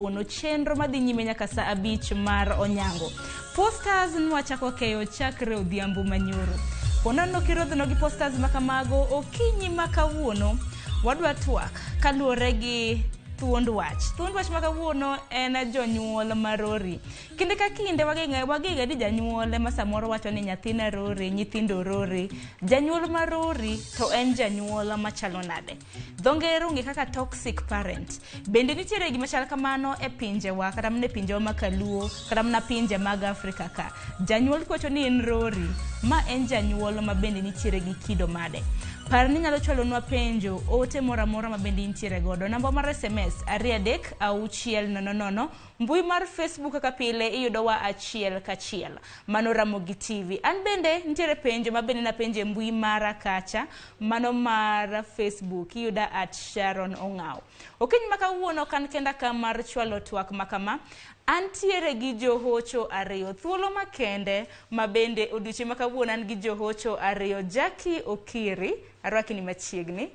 Wuono chenro madhi nyime nyaka saa 5 mar onyango. Posters nwachako keyo chakre odhiambo manyoro. Ponono kirodhno gi posters makamago okinyi ma kawuono wadwa twak kaluwore gi thuond wach. Thuond wach ma kawuono en jonyuol marori. Kinde ka kinde wagega ni janyuol ema samoro wacho ni nyathina rori, nyithindo rori. Janyuol marori to en janyuol machalo nade? Dho ngere ong'e kaka toxic parent. Bende nitiere gima chal kamano e pinjewa kata mana e pinjewa ma kaluo kata mana pinje mag Afrika ka. Janyuol kiwacho ni en rori, ma en janyuol ma bende nitiere gi kido made? Par ni inyalo chwalonwa penjo, ote moro amora ma bende intiere godo. Namba mar SMS 23600. Mbui mar Facebook kaka pile iyudowa achiel kachiel. Mano Ramogi TV. An bende nitiere penjo ma bende napenjo e mbui mara kacha, mano mar Facebook iyuda at Sharon Ong'aw. Okinyi ma kawuono ok an kenda ka mar chwalo twak ma kama, antiere gi johocho ariyo. Thuolo makende ma bende odiochieng' ma kawuono an gi johocho ariyo, Jackie Okiri, arwaki ni machiegni.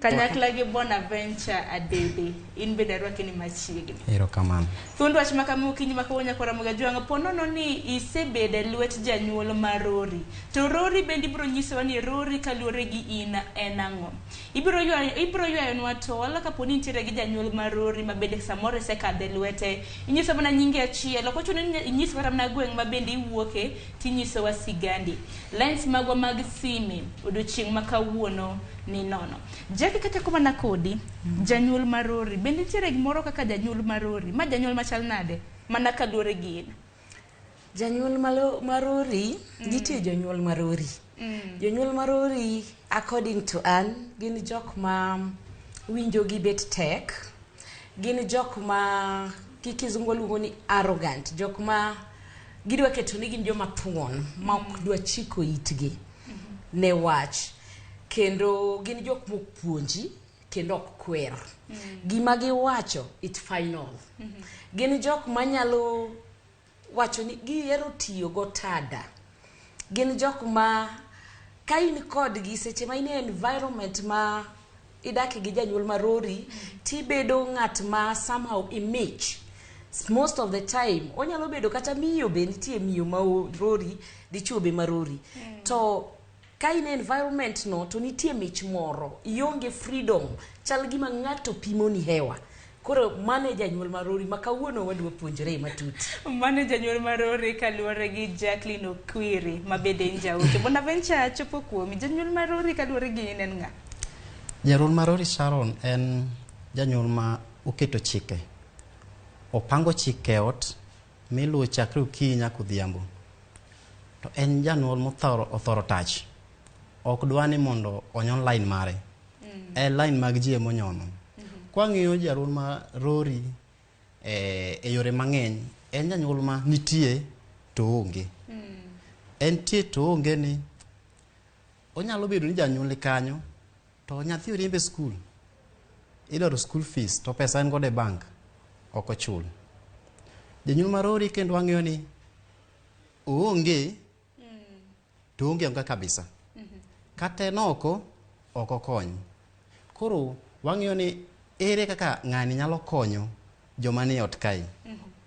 Kanyakla gi Bonaventure Adede, in bende arwaki ni machiegni. Erokamano. Thuond wach ma kama okinyi ma kawuono nyakwa Ramogi Ajwang', po nono ni isebedo e lwet janyuol ma rori, to rori bende ibiro nyisowa ni rori kaluwore gi in en ang'o? Ibiro ywayo, ibiro ywayonwa tol kapo ni intiere gi janyuol ma rori ma bende samoro isekadho e lwete. Inyiso mana nyinge achiel, ok ochuno ni inyis kata mana gweng' ma bende iwuoke, tinyisowa sigandi. Lines magwa mag sime odiochieng' ma kawuono ni nono. Jackie kachako mana kodi, janyuol marori, bende nitiere gimoro kaka janyuol marori? Ma janyuol machal nade? Mana kaluwore gi in. Janyuol marori, nitie jonyuol marori. Jonyuol marori according to an gin jok ma winjo gi bet tek. Gin jok ma gi kizungu waluongo ni arrogant, jok ma gidwa keto ni gin joma thuon ma ok dwa chiko itgi ne wach. Kendo gin jok mok puonji kendo ok kwer. Gima giwacho it's final. Gin jok manyalo wacho ni gihero tiyo gotada. Gin jok ma ka in kodgi seche ma in e environment ma idak gi janyuol marori tibedo ng'at ma somehow imich. Most of the time onyalo bedo kata miyo be nitie miyo ma rori, dichuo be marori. To ka in e environment no to nitie mich moro, ionge freedom, chal gima ng'ato pimoni hewa. Koro mano e janyuol marori ma kawuono wadwa puonjore matut. Mano e janyuol marori kaluwore gi Jacqueline Okwiri ma bende en jaote. Bonaventure chopo kuomi. Janyuol marori kaluwore gi in en ng'a? Janyuol marori Sharon en janyuol ma oketo chike. Opango chike e ot miluwo chakre okinyi nyaka odhiambo. To en janyuol mothoro othoro tach. Ok dwa ni mondo onyon line mare. En line mag ji emonyono. Kwang'iyo janyuol ma rori e yore mang'eny, en janyuol ma nitie to onge. Entie to onge ni onyalo bedo ni janyuol ni kanyo to nyathi oriemb e skul. Idwaro school fees to pesa en godo e bank ok ochul. Janyuol marori kendo wang'iyo ni oonge to oonge onge kabisa. Kata en oko, ok okony. Koro wang'iyo ni ere kaka ng'ani nyalo konyo joma nie ot kae.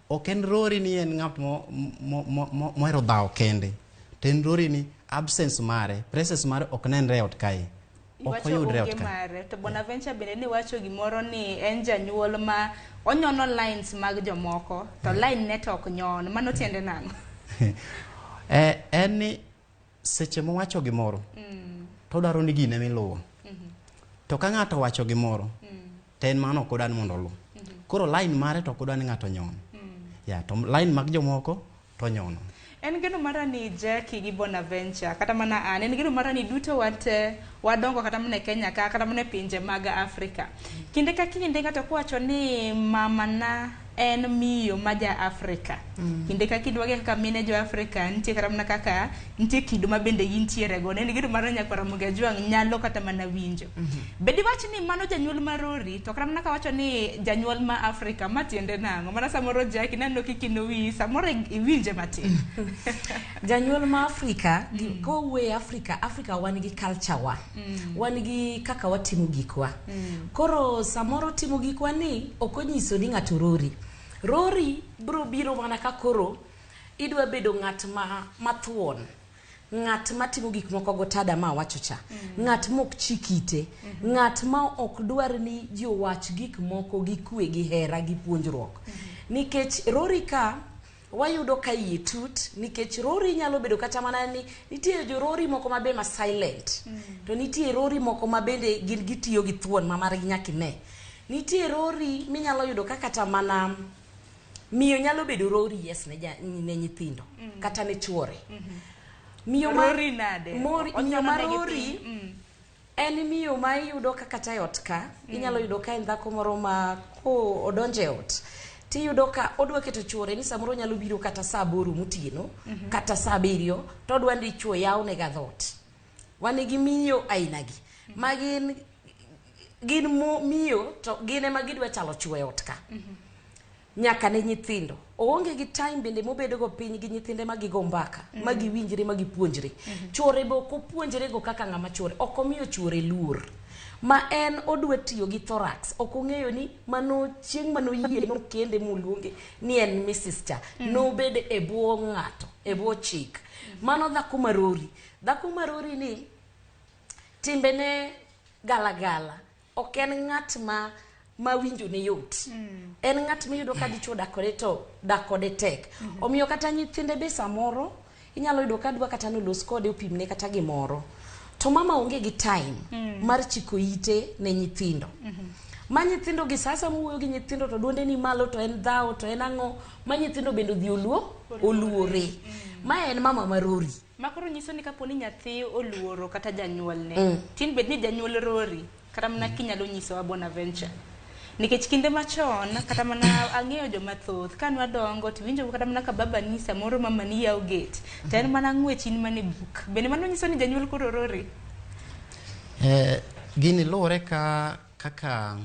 Ok en rori ni en ng'at mohero dhawo kende. To en rori ni absence mare, presence mare ok nenre e ot kae. Ok Iwacho oyudre e ot onge kae. mare. To Bonaventure bende ne wacho gimoro ni en janyuol ma onyono lines mag jomoko to line ne to ok nyon. Mano tiende nang'o? En ni seche mowacho gimoro to odwaro ni gine miluwo. To ka ng'ato owacho gimoro to en mano ok odwa ni mondo oluw. Koro line mare to ok odwa ni ng'ato onyon. Ya, to line mag jomoko to onyono. En geno mara ni Jackie gi Bonaventure kata mana an, en geno mara ni duto wate wadongo kata mana e Kenya ka kata mana e pinje mag Afrika. Kinde ka kinde ng'ato kowacho ni mama na En miyo ma ja Afrika. Kinde ka kinde wage kaka mine jo Afrika nitie kata mana kaka nitie kido ma bende gintiere go. Ne en kido mar nyakwar Ramogi Ajwang' nyalo kata mana winjo. Be diwach ni mano janyuol ma rori to kata mana kawacho ni janyuol ma Afrika ma tiende nang'o? Mana samoro Jackie naneno kikino wiyi samoro iwinje matin. Janyuol ma Afrika, kowuoyo e Afrika, Afrika wan gi culture wa. Wan gi kaka watimo gikwa. Koro samoro timo gikwa ni ok onyiso ni ng'ato rori. Rori biro biro mana ka koro idwa bedo ng'at ma mathuon. Ng'at matimo gik moko gotada ma awacho cha. Ng'at mok chik ite. Ng'at ma ok dwar ni ji owach gik moko gi kwe gi hera gi puonjruok. Nikech rori ka wayudo ka iye tut nikech rori nyalo bedo kata mana ni nitie jorori moko mabe ma silent. To nitie rori moko ma bende gin gitiyo gi thuon ma margi nyaka ine. Nitie rori minyalo yudo ka kata mana miyo nyalo bedo rori yes ne, ne nyithindo kata ne chuore. Miyo ma, Rori nade? Miyo ma rori en miyo ma iyudo ka kata e ot ka inyalo yudo ka en dhako moro ma ko odonjo e ot tiyudo ka odwa keto chuore ni samoro nyalo biro kata saa aboro motieno kata saa abiriyo to odwa ni chuo yawne ga dhoot. Wan gi miyo aina gi ma gin gin miyo to gin ema gidwa chalo chuo e ot ka. Nyaka ne nyithindo. Oonge gi time bende mobedo go piny gi nyithinde ma gigo mbaka, ma giwinjre ma gipuonjre. Chuore be ok opuonjre go kaka ng'ama chuore, ok omiyo chuore luor. Ma en odwa tiyo gi thorax, ok ong'eyo ni mano chieng' manoyie nokende moluonge ni en Mrs. cha, nobed e bwo ng'ato, e bwo chik. Mano dhako marori. Dhako marori ni timbene galagala, ok en ng'at ma winjo ne yot. En ng'at miyudo ka dichuo dak kode to dak kode tek. Omiyo kata nyithinde be samoro inyalo yudo ka dwa kata nolos kode opimne kata gimoro. To mama onge gi time mar chiko ite ne nyithindo. Ma nyithindo gi sasa mowuoyo gi nyithindo to duonde ni malo to en dhawo to en ang'o ma nyithindo bende odhi oluore. Ma en mama marori. Ma koro nyiso ni kapo ni nyathi oluoro kata janyuolne, tin bed ni janyuol rori, kata mana kinyalo nyisowa Bonaventure. Nikech kinde machon, kata mana ang'eyo joma thoth, ka nwadongo tiwinjo kata mana ka baba ni samoro mama ni yawo gate, to en mana ng'wech in mana e buk. Bende mano nyiso ni janyuol koro rori? Gini luwore ka kaka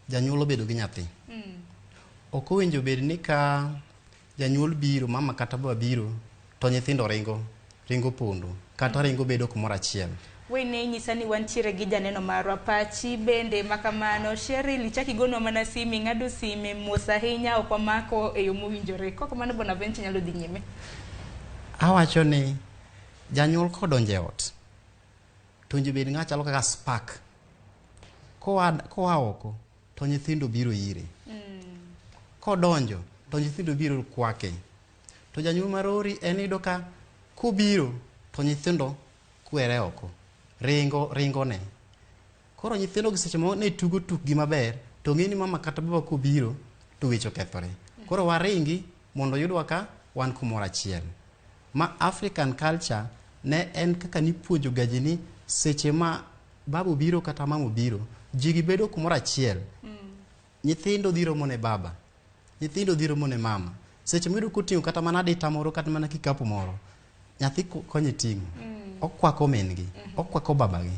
janyuol obedo gi nyathi. Ok owinjo bed ni ka janyuol biro, mama kata baba biro, to nyithindo ringo pondo, kata ringo bedo kumoro achiel. Wene nyisa ni wantiere gi janeno marwa pachi bende makamano. Sheryl ichak igonwa mana sime, ing'ado sime mos ahinya ok wamako e yo mowinjore. Kok kamano Bonaventure nyalo dhi nyime. Awacho ni janyuol kodonjo e ot, to owinjo bed ng'a chalo kaka spark. Koa oko, to nyithindo biro ire. Kodonjo, to nyithindo biro kwake. To janyuol marori en iyudo ka kobiro, to nyithindo kwere oko. Ringo ne. Koro nyithindo gi seche moko ne tugo tukgi maber, to ng'e ni mama kata baba kobiro, to weche okethore. Koro waringi mondo oyudwa ka wan kumoro achiel. Ma African culture ne en kaka nipuonjo ga ji ni seche ma baba obiro kata mama obiro, ji gibedo kumoro achiel. Nyithindo dhi romo ne baba, nyithindo dhi romo ne mama. Seche miyudo koting'o kata mana adita moro kata mana kikapu moro, nyathi konye ting'o. Okwako min gi, okwako babagi,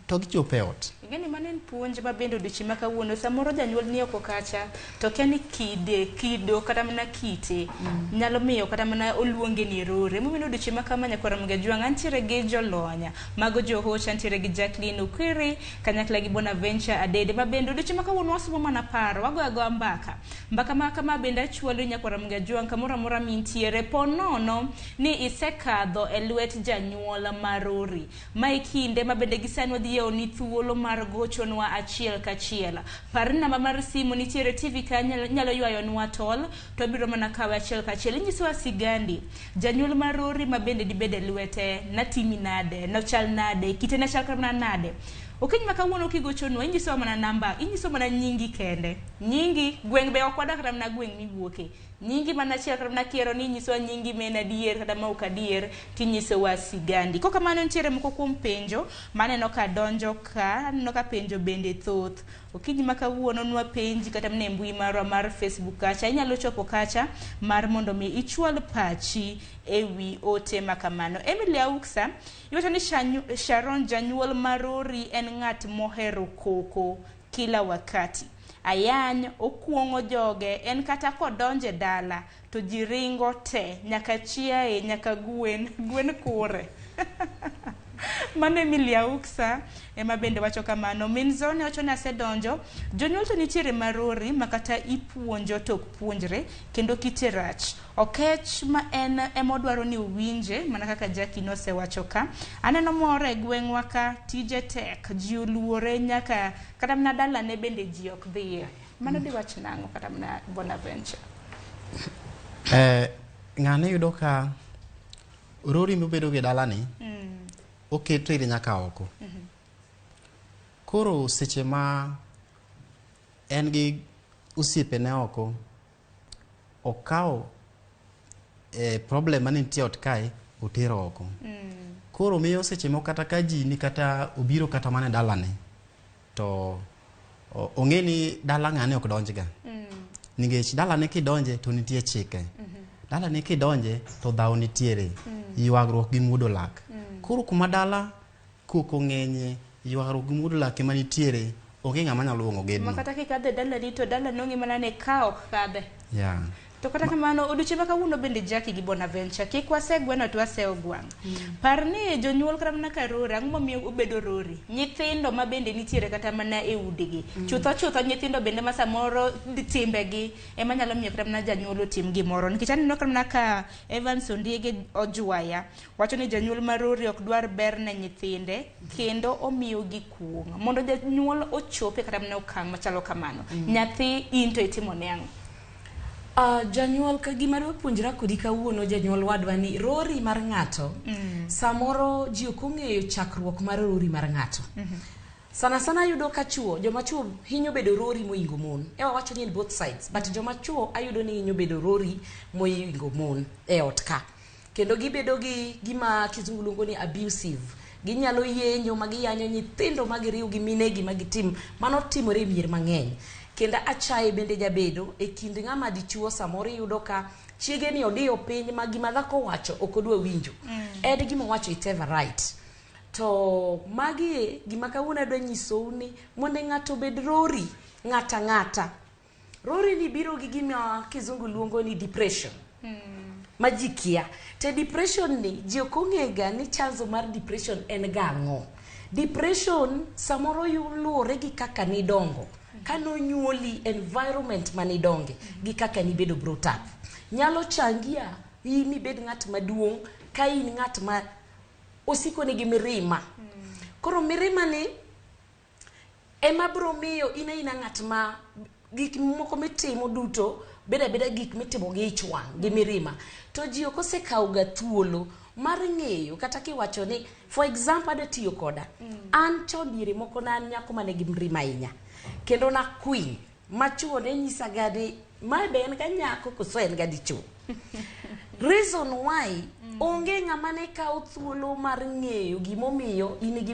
to gichopo e ot. Ing'eni mano en puonj ma bende odiochieng' ma kawuono samoro janyuol ni oko kacha to kia ni kido kata mana kite nyalo miyo kata mana oluonge ni rore. Emomiyo odiochieng' ma kama nyakwar Ramogi Ajwang' antiere gi jolony mago johoch, antiere gi Jacqueline Okwiri kanyakla gi Bonaventure Adede ma bende odiochieng' ma kawuono wasomo mana paro, wagoyo agoya mbaka. Mbaka ma kama bende achwalo nyakwar Ramogi Ajwang' kamoro amora mintiere po nono ni isekadho e lwet janyuol marori. Ma e kinde ma bende gisani wadhi yawoni thuolo mar gochonwa achiel kachiel. Par ni namba mar simu nitiere TV ka nyalo ywayonwa tol to wabiro mana kawe achiel kachiel. Inyisowa sigandi. Janyuol marori ma bende dibed e lwete, natimi nade, nochal nade, kite ne chal mana nade. Okinyi ma kawuono kigochonwa, inyisowa mana namba, inyiso mana nyingi kende. Nyingi, gweng' be ok wadak kata mana gweng' miwuoke. Nyingi mana achiel kata mana kiero ni inyisowa nyingi ma en adier kata ma ok adier tinyisowa sigandi. Kok kamano nitiere moko kuom penjo maneno ka donjo ka, aneno ka penjo bende thoth. Okinyi ma kawuono nwapenji kata mana e mbui marwa mar Facebook kacha, inyalo chopo kacha mar mondo mi ichwal pachi e wi ote ma kamano. Emily Auksa iwacho ni Sharon janyuol marori en ng'at mohero koko kila wakati. Ayany okuong'o joge en kata kodonje dala to ji ringo te nyaka chiaye nyaka gwen gwen kure. Mano Emily Auksa ema bende wacho kamano. Min Zone wacho ni asedonjo. Jonyuol to nitiere marori ma kata ipuonjo to ok puonjre kendo kite rach. Okech ma en ema odwaro ni owinje mana kaka Jackie nosewacho ka. Aneno moro e gweng'wa ka tije tek, ji oluore nyaka kata mana dalane bende ji ok dhiye. Mano diwach nang'o kata mana Bonaventure? Ng'ane yudo ka rori mobedo gi dalani oketo ire nyaka oko. Koro seche ma en gi osiepene oko, okawo problem mane nitie ot kae otero oko. Koro miyo seche moko kata ka ji ni kata obiro kata mana e dalane to ong'e ni dala ng'ane ok donjga. Nikech dalane kidonje to nitie chike. Dalane kidonje to dhawo nitiere. Ywagruok gi muodo lak. Koro kuma dala koko ng'enye, ywagruok gi muodo lak ema nitiere, onge ng'ama nyalo luongo Ma gedno. kata kikadho e dalani to dala nong'e mana ni ka ok kadhe. Yeah. To kata kamano odiochieng' ma kawuono bende Jackie gi Bonaventure kik wase gweno to wase ogwang'. Par ni jonyuol kata mana ka rori ang'o momiyo obedo rori? Nyithindo ma bende nitiere kata mana e udigi. Chutho chutho nyithindo bende ma samoro timbegi ema nyalo miyo kata mana janyuol otim gimoro. Nikech aneno kata mana ka Evans Ondiege Ojwaya wacho ni janyuol ma rori ok dwar ber ne nyithinde kendo omiyo gi kuong'. Mondo janyuol ochope kata mana okang' machalo kamano. Nyathi in to itimo ne ang'o? Janyuol ka gima dwa puonjra kodi kawuono janyuol wadwa ni rori mar ng'ato samoro ji ok ong'eyo chakruok mar rori mar ng'ato. Sana sana ayudo ka chuo joma chuo hinyo bedo rori moingo mon. Ewa wacho ni in both sides but joma chuo ayudo ni hinyo bedo rori moingo mon e ot ka. Kendo gibedo gi gima kizungu luongo ni abusive. Ginyalo yenyo ma giyanyo nyithindo ma giriw gi minegi ma gitim. Mano timore e mier mang'eny. Kendo achaye bende jabedo e kind ng'ama dichuo samoro iyudo ka chiege ni odiyo piny ma gima dhako wacho ok odwa winjo. En gima owacho it's ever right. To magi gima kawuono adwa nyisou ni mondo ng'ato obed rori ng'ata ng'ata. Rori ni biro gi gima kizungu luongo ni depression. Ma ji kia. To depression ni ji ok ong'ega ni chanzo mar depression en gang'o. Depression samoro luwore gi kaka nidongo. Kanonyuoli environment manidonge gi kaka nibedo brought up. Nyalo changia in ibed ng'at maduong' ka in ng'at ma osiko nigi mirima. Koro mirima ni ema biro miyo in aina ng'at ma gik moko mitimo duto bedo abeda gik mitimo gi ich wang' gi mirima. To ji ok osekawo ga thuolo mar ng'eyo kata kiwacho ni for example adwa tiyo koda. An chon diere moko ne an nyako mane gi mirima ahinya. Kendo nakwiny ma chuo ne nyisa ga ni mae be en ga nyako koso en ga dichuo. Reason why onge ng'ama ne kawo thuolo mar ng'eyo gimomiyo in gi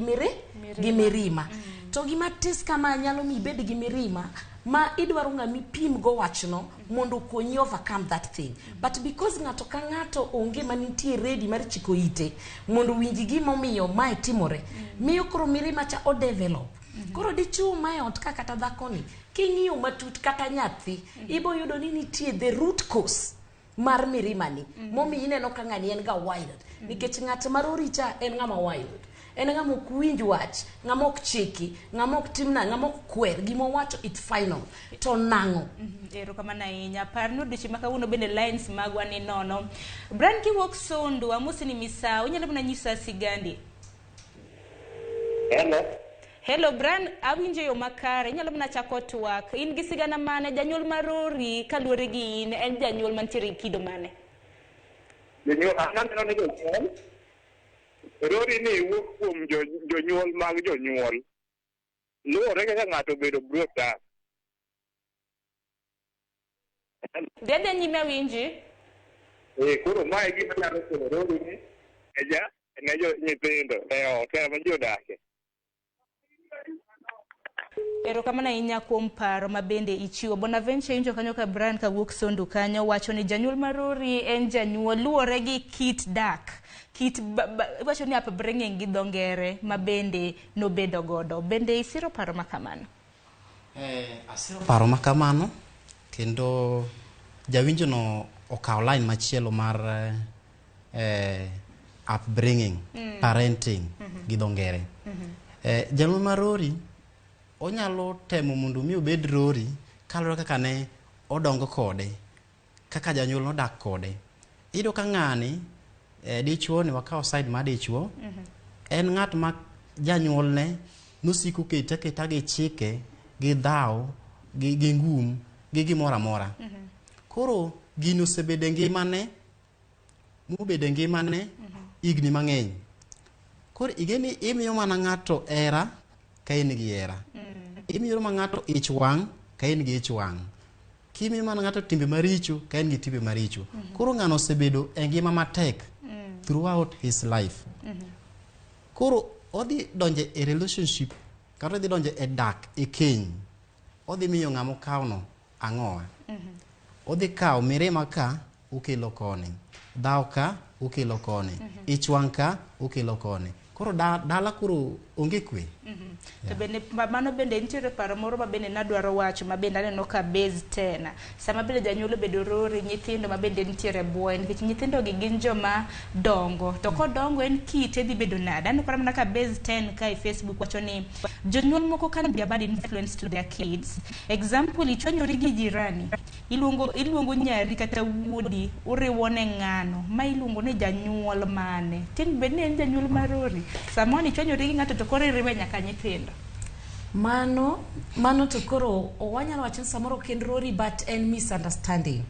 gi mirima. To gima tis kama nyalo mi ibed gi mirima ma idwaro ng'ama ipim go wachno mondo okonyi overcome that thing. But because ng'ato ka ng'ato onge manitie ready mar chiko ite mondo owinj gimomiyo mae timore, miyo koro mirima cha o develop. Koro dichuo mae ot ka kata dhakoni, king'iyo matut kata nyathi, ibo yudo ni nitie the root cause mar mirima ni. Momiyo ineno ka ng'ani en ga wild. Nikech ng'at ma rori cha en ng'ama wild. En ng'ama ok winj wach, ng'ama ok chiki, ng'ama ok timna, ng'ama ok kwer. Gima owacho it's final. To nang'o? Erokamano ahinya. Par ni odiochieng' ma kawuono bende lines magwa ni nono. Brian kiwuok Sondu, amosi ni misawa. Inyalo mana nyisa sigandi? Hello. Hello Brian, awinjo yo makare. Inyalo mana chako twak. In gi sigana mane? Janyuol marori kaluwore gi in, en janyuol mantiere gi kido mane? Jonyuol, an aneno ni jonyuol, rori ni wuok kuom jonyuol mag jonyuol. Luwore kaka ng'ato obedo brought up. Dhi adhiya nyime awinji. Koro mae gima nyalo kelo rori ni e ja ne jo nyithindo e ot kama ji odake. Erokamano ahinya kuom paro ma bende ichiwo. Bonaventure injo kanyo ka Brian kawuok Sondu kanyo wacho ni janyuol marori en janyuol luwore gi kit dak kit iwacho ni upbringing gi dho ngere ma bende nobedo godo. Bende isiro paro ma kamano? Asiro paro ma kamano kendo jawinjo no okawo line machielo mar upbringing, parenting gi dho ngere. Janyuol marori onyalo temo mondo mi obed rori kaluwore kaka ne odongo kode, kaka janyuol nodak kode. Iyudo ka ng'ani dichuo ni wakawo side mar dichuo, en ng'at ma janyuolne nosiko kete aketa gi chike, gi dhaw, gi ngum, gi gimoro amora. Koro gini osebedo e ngimane, mobedo e ngimane higni mang'eny. Koro ing'e ni imiyo mana ng'ato hera ka in gi hera. Imiyo mana ng'ato ich wang' ka in gi ich wang'. Kimiyo mana ng'ato timbe maricho ka en gi timbe maricho. Koro ng'ano osebedo e ngima matek throughout his life. Koro odhi donjo e relationship kata odhi donjo e dak e keny. Odhi miyo ng'ama okawno ang'owa. Odhi kawo mirima ka okelo koni, dhaw ka okelo koni, ich wang' ka okelo koni. Koro dala koro onge kwe. To bende mano bende nitiere paro moro ma bende nadwaro wacho ma bende aneno ka base tena. Sama bende janyuol obedo rori, nyithindo ma bende nitiere bwoye, nikech nyithindo gi gin joma dongo. To kodongo en kite dhi bedo nade? Aneno kata mana ka base 10 ka e Facebook wacho ni jonyuol moko can be a bad influence to their kids. Example, ichwanyori gi jirani, iluongo nyari kata wuodi, uriwo ne ng'ano, ma iluongo ni janyuol mane. Tin bed ni en janyuol marori. Samoro ichwanyori gi ng'ato to koro iriwe nyaka nyithindo. Mano to koro wanyalo wacho ni samoro ok en rori but en misunderstanding.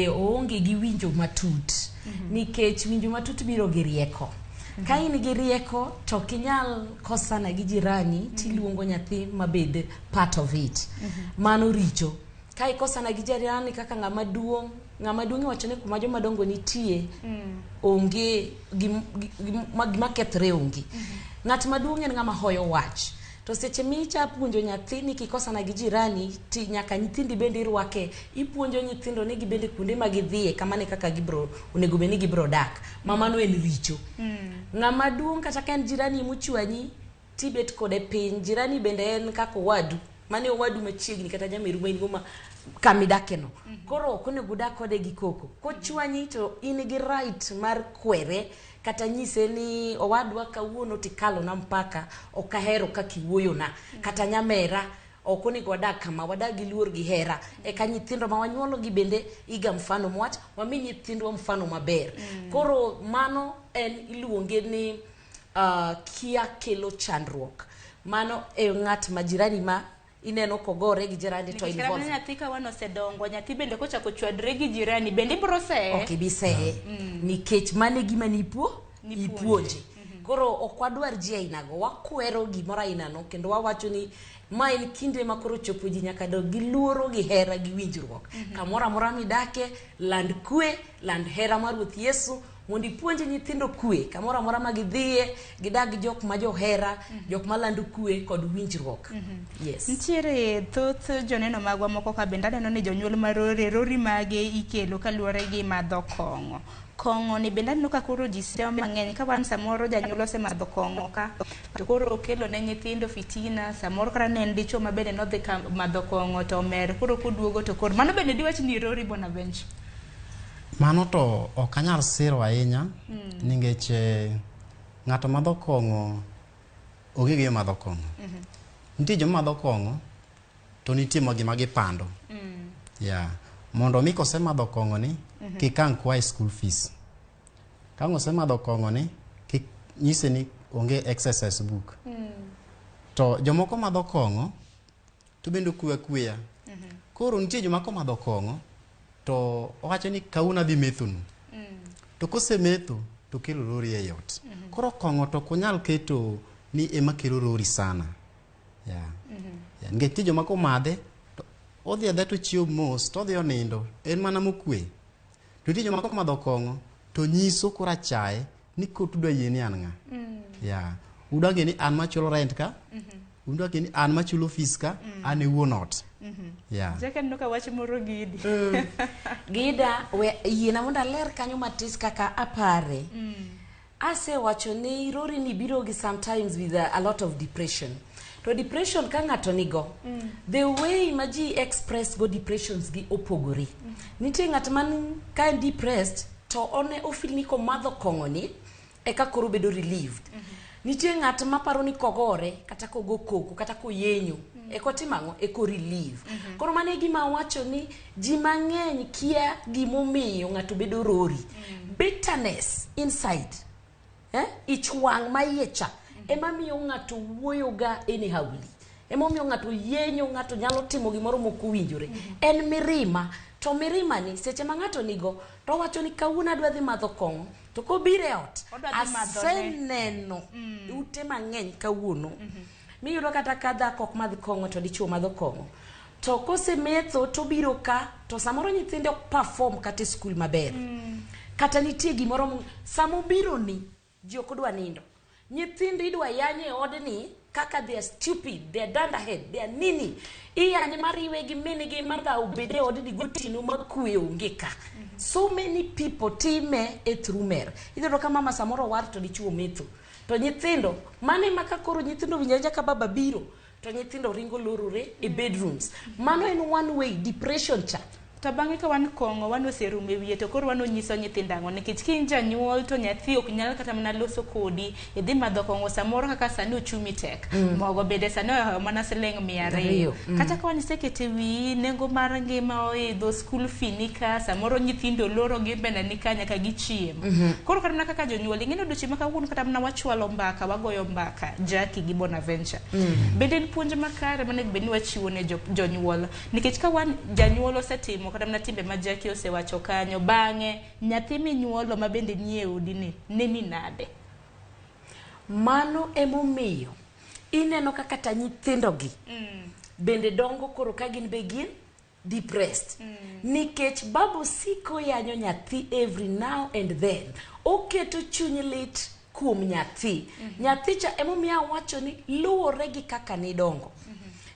Oonge gi winjo matut. Nikech winjo matut biro gi rieko. Ka in gi rieko to ok inyal kosana gi jirani tiluongo nyathi mabed part of it. Mano richo. Ka ikosana gi jirani kaka ng'ama duong', ng'ama duong' iwacho ni kuma joma dongo nitie onge gima kethre onge. Ng'at maduong' en ng'ama hoyo wach. To seche micha puonjo nyathi ni kikosana gi jirani ti nyaka nyithindi bende irwake, ipuonjo nyithindo ni gibende kuonde ma gidhiye kamano e kaka gibro onego bed ni gibro dak. Ma mano en richo. Ng'ama duong' kata ka en jirani mochwanyi tibet kode piny, jirani bende en kaka owadu. Mano e owadu machiegni kata nyameru ma in go ma kamidake no. Koro ok onego udag kode gi koko. Kochwanyi to in gi right mar kwere kata nyise ni owadwa kawuono tikalo na mpaka, ok ahero kaka iwuoyona. Kata nyamera ok onego wadag kama, wadag gi luor gi hera. Eka nyithindo ma wanyuolo gi bende iga mfano mwach, wami nyithindwa mfano maber. Koro mano en iluonge ni kia kelo chandruok. Mano e ng'at ma jirani ma ineno kogore gi jirani to Nikech kata involve. nyathi ka wan osedongo, nyathi bende kochako chwadre gi jirani, bende ibro seye. Ok ibi seye. Nikech mano e gima Nipuonje. nipuonje. Koro ok wadwar ji ainago, wakwero gimoro ainano kendo wawacho ni ma en kinde ma koro chopo ji nyaka dog gi luoro gi hera gi winjruok. Kamoro amora midake, land kwe, land hera mar Ruoth Yesu, mondo ipuonj nyithindo kwe kamoro amora ma gidhiye, gidag gi jok ma johera, jok malando kwe kod winjruok. Yes. Nitiere thoth joneno magwa moko ka bende aneno ni jonyuol marore rori mage ikelo kaluwore gi madho kong'o. Kong'o ni bende aneno ka koro ji sewo mang'eny ka wan samoro janyuol osemadho kong'o ka to koro okelo ne nyithindo fitina, samoro kata ne en dichuo ma bende nodhi ka madho kong'o to omer, koro koduogo to koro mano bende diwach ni rori Bonaventure. Mano to ok anyal siro ahinya nikech ng'ato madho kong'o onge gi madho kong'o. Nitie joma madho kong'o to nitie gima gipando. Yeah. Mondo mi kosemadho kong'o ni kik ang' kwaye school fees. Ka ang' osemadho kong'o ni kik nyise ni onge exercise book. To jomoko madho kong'o to bende okwe akweya. Koro nitie joma komadho kong'o to owacho ni kawuono adhi methonu. To kosemetho to kelo rori ei ot. Koro kong'o to ok onyal keto ni ema kelo rori sana. Yeah. Yeah. Nikech nitie joma komadhe to odhi adhiya to ochiewo mos to odhi onindo en mana mokwe. To nitie joma komadho kong'o to nyiso koro achaye ni kot udwa yie ni an ng'a. Yeah. Udwa ng'e ni an machulo rent ka. Undwa kini an machulo fees ka, an e wuon ot. Yeah. Jaka aneno ka wach moro gidi. Gida, we yiena mondo aler kanyo matis kaka apare. Asewacho ni rori ni biro gi sometimes with a lot of depression. To depression ka ng'ato nigo, the way ma ji express go depressions gi opogore. Nitie ng'at man ka en depressed to one ofeel ni komadho kong'o ni eka koro bedo relieved. Nitie ng'at ma paro ni kogore kata kogo koko kata koyenyo eko timo ang'o eko relieve. Koro mano e gima awacho ni ji mang'eny kia gimomiyo ng'ato bedo rori. Bitterness inside eh? Ich wang' ma iye cha ema miyo ng'ato wuoyo ga anyhowly emomiyo ng'ato yenyo ng'ato nyalo timo gimoro mok owinjore en mirima to mirima ni seche ma ng'ato nigo to owacho ni kawuono adwa dhi madho kong'o to kobiro e ot Odwa dhi madhone. aseneno ute mang'eny kawuono miyudo kata ka dhako ok madh kong'o to dichuo madho kong'o to kosemetho tobiro ka to samoro nyithinde ok perform kata e skul maber kata nitie gimoro samobiro ni ji ok dwa nindo nyithindo idwa yany e odni kaka they are stupid they are dunderhead they are nini iyanye mariwe gi minigi mar dhawo bed e odni gotieno ma kwe onge ka so many people time e through mer iyudo ka mama samoro war to dichuo metho to nyithindo mano ema ka koro nyithindo winjo awinja ka baba biro to nyithindo ringo lorore e bedrooms mano en one way depression cha To bang'e ka wan kong'o wan oserumo e wiye to koro wan onyiso nyithindo ang'o nikech ka in janyuol to nyathi ok nyal kata mana loso kodi idhi madho kong'o samoro kaka sani ochumi tek mogo bende sani ohewo mana siling 200 Ariyo, kata ka wan isekete wiyi nengo mar ngima oidho school fee ni ka samoro nyithindo loro gin bende ni ka nyaka gichiem koro kata mana kaka jonyuol ing'e ni odiochieng' ma kawuono kata mana wachwalo mbaka wagoyo mbaka Jackie gi Bonaventure bende en puonj makare monego bed ni wachiwo ne jonyuol nikech ka wan janyuol osetimo kata mana timbe ma Jackie osewacho kanyo bang'e nyathi minyuolo ma bende nie odi ni neni nade mano emomiyo ineno ka kata nyithindogi bende dongo koro ka gin be gin depressed nikech baba osiko yanyo nyathi every now and then oketo chuny lit kuom nyathi nyathi cha emomiyo awacho ni luwore gi kaka nidongo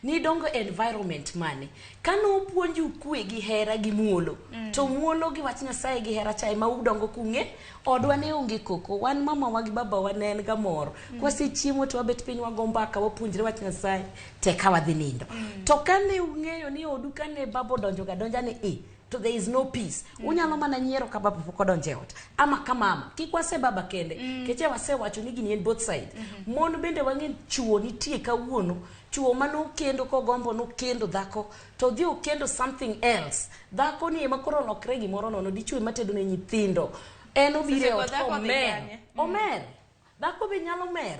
nidongo e environment mane kanopuonju kwe gi hera gi muolo to muolo gi wach nyasaye gi hera cha ema udongo kung'e odwa ne onge koko wan mamawa gi babawa ne en ga mor kwasechiemo to wabet piny wago mbaka wapuonjre wach nyasaye teka wadhi nindo to kane ung'eyo ni odu kane baba odonjo ga donja ni i to there is no peace unyalo mana nyiero ka baba pok odonjo e ot ama ka mama kik wase baba kende keche wasewacho ni gini en both side mon bende wang'e chuo nitie kawuono chuo manokendo kogombo nokendo dhako to odhi okendo something else dhako ni ema koro olokre gimoro nono dichuo ema tedo ne nyithindo en obiro e Seche go ot dhako dhi komer kanye? omer dhako be nyalo mer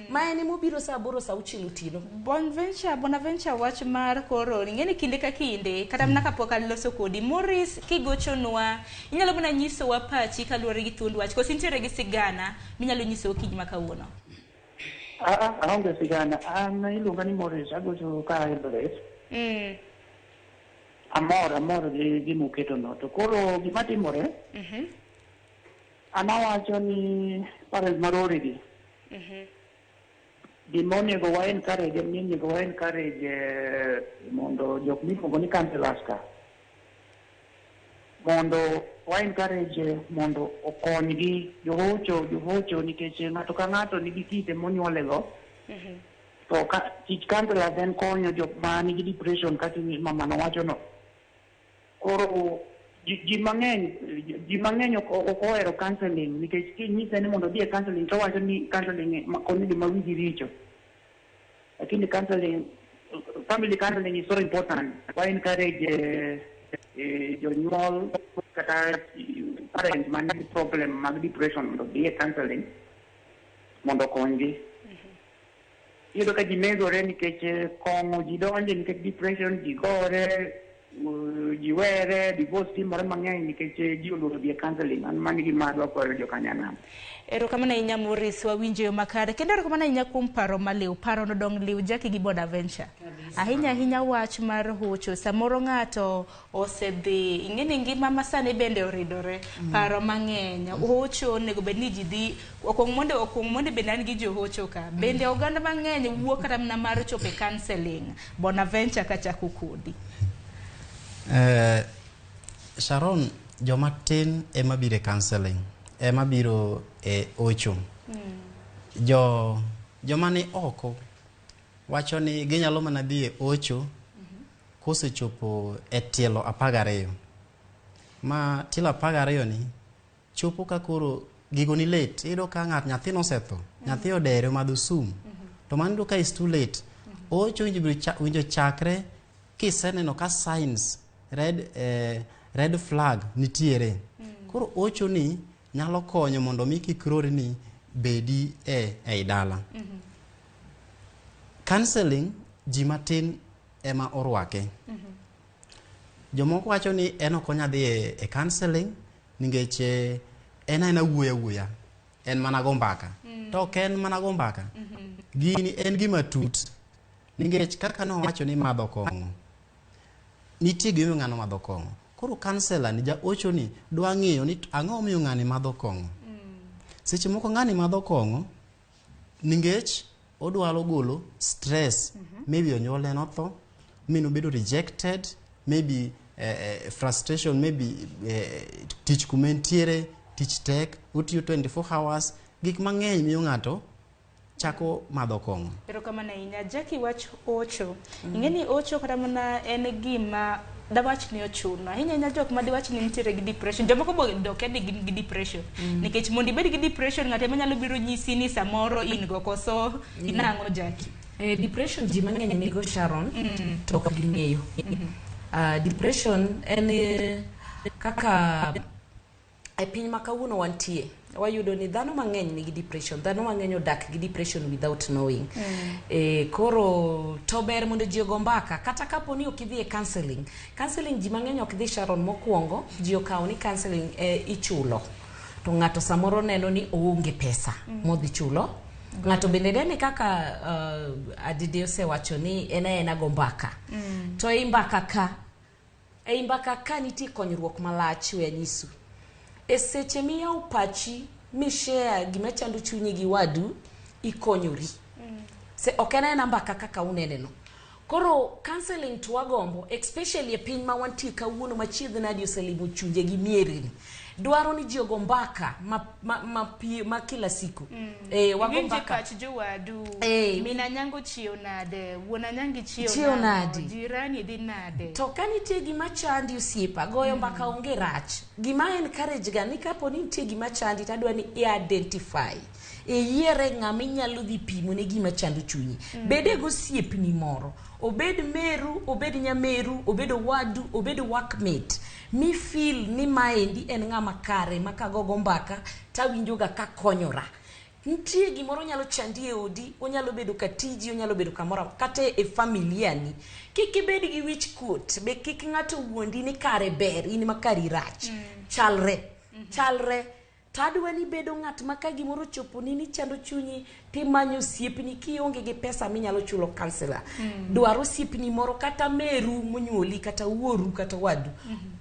ma en emobiro saa aboro saa auchiel otieno Bonaventure, Bonaventure wach mar koro ing'e ni kinde ka kinde kata mana kapok aloso kodi Morris kigochonwa inyalo mana nyisowa pachi kaluwore gi thuond wach koso intiere gi sigana minyalo nyisowa okinyi ma kawuono Ah, aonge sigana. An iluonga ni Morris, agocho ka Eldoret. Amor gi gima uketono. To koro gima timore, an awacho ni parents marori gi, gima onego wa encourage en ni onego wa encourage mondo jok miluongo ni counselors ka mondo wa encourage mondo okonygi johocho johocho nikech ng'ato ka ng'ato nigi kite monyuole go to ka tich counselors en konyo jok ma nigi depression kaka mama nowacho no koro ji mang'eny ok ohero counseling nikech kinyise ni mondo odhi e counseling to owacho ni counseling konyo joma wigi richo lakini counseling family counseling is so important wa encourage jonyuol kata parents man gi problem mag depression mondo odhi e counseling mondo okonygi iyudo ka ji negore nikech kong'o ji donje nikech depression ji gore Ji were, divorce timore mang'eny nikech ji oluoro dhi e counseling. An mano e gima adwa kwayo jokanyanam. Erokamano ahinya Maurice, wawinjo yo makare. Kendo erokamano ahinya kuom paro maliw. Paro no dong' liw Jackie gi Bonaventure. Ahinya ahinya wach mar hocho. Samoro ng'ato osedhi, ing'e ni ngima masani bende oridore. Paro mang'eny. Hocho onego bed ni ji dhi, okuong mondo bende an gi johocho ka. Bende oganda mang'eny wuok kata mana mar chopo e counseling. Bonaventure kachako kodi. Sharon, joma tin ema biro e counseling, ema biro e ocho. Joma ni oko wacho ni ginyalo mana dhi e ocho kosechopo e tielo 12. Ma tielo 12 ni chopo ka koro gigo ni late. Iyudo ka ng'at nyathi nosetho, nyathi odere omadho sum. To mano iyudo ka is too late. Ocho winjo chakre kiseneno ka signs red flag nitiere. Koro ocho ni nyalo konyo mondo mi kik rorni bedi e ei dala. Counseling ji matin ema orwake. Jomoko wacho ni en ok onya dhi e counseling nikech en aena wuoyo awuoya. En mana go mbaka. To ok en mana go mbaka. Gini en gima tut. Nikech kaka nowacho ni madho kong'o. Nitie gimomiyo ng'ano madho kong'o. Koro counselor ni ja ocho ni dwa ng'iyo ni ang'o momiyo ng'ani madho kong'o. Seche moko ng'ani madho kong'o nikech odwaro golo stress. Maybe onyuolne notho, mi nobedo rejected, maybe frustration, maybe tich kuma entiere, tich tek, otiyo 24 hours, gik mang'eny miyo ng'ato chako madho kong'o. Erokamano ahinya. Jackie, wach ocho. Ing'e ni ocho kata mana en gima dawach ni ochuno. Ahinya ahinya jok ma diwach ni nitiere gi depression. Jomoko bo okia ni gin gi depression. Nikech mondo ibed gi depression ng'ato ema nyalo biro nyisi ni samoro in go koso inang'o Jackie. Depression ji mang'eny nigo, Sharon, to ok ging'eyo. Depression en kaka e piny ma kawuono wantie wayudo ni dhano mang'eny nigi depression, dhano mang'eny odak gi depression without knowing. Koro to ber mondo ji ogo mbaka kata kapo ni ok idhi e counseling. Counseling ji mang'eny ok dhi, Sharon. Mokwongo ji okawo ni counseling ichulo to ng'ato samoro neno ni oonge pesa modhi chulo. Ng'ato bende nene kaka Adede osewacho ni en aena go mbaka to ei mbaka ka nitie konyruok malach. We anyisu, e seche miyawo pachi mishare gima chando chunyi gi wadu, ikonyori. Se ok en aena mbaka kaka unene no. Koro counseling to wagombo, especially e piny ma wantie kawuono ma chiedh nadi oselimo chunje gi mierni, dwaro ni ji ogo mbaka ma kila siku. Wago Iwinje mbaka. Pach jowadu. Min Anyango chiew nade? Wuon Anyango chiew Chiew nang'o? Nade? Jirani dhi nade? To ka nitie gima chandi, osiepa, goyo mbaka onge rach. Gima encourage ga ni kapo ni nitie gima chandi, tadwa ni i-identify, iyiere ng'ama inyalo dhi pimo ne gima chando chunyi. Bede gosiepni moro, obed meru, obed nyameru, obed owadu, obed workmate mi feel ni maendi en ng'ama kare ma kagogo mbaka tawinjo ga kakonyora. Nitie gimoro nyalo chandi e odi, onyalo bedo ka tiji, onyalo bedo kamoro kata e familia ni. Kik ibed gi wich kuot be, kik ng'ato wuondi ni kare ber in ma kari rach. Chalre chalre. To adwa ni bedo ng'at ma ka gimoro ochoponi ni chando chunyi, timanyo osiepni. Kionge gi pesa minyalo chulo counselor, dwar osiepni moro, kata meru monyuoli, kata wuoru, kata wadu,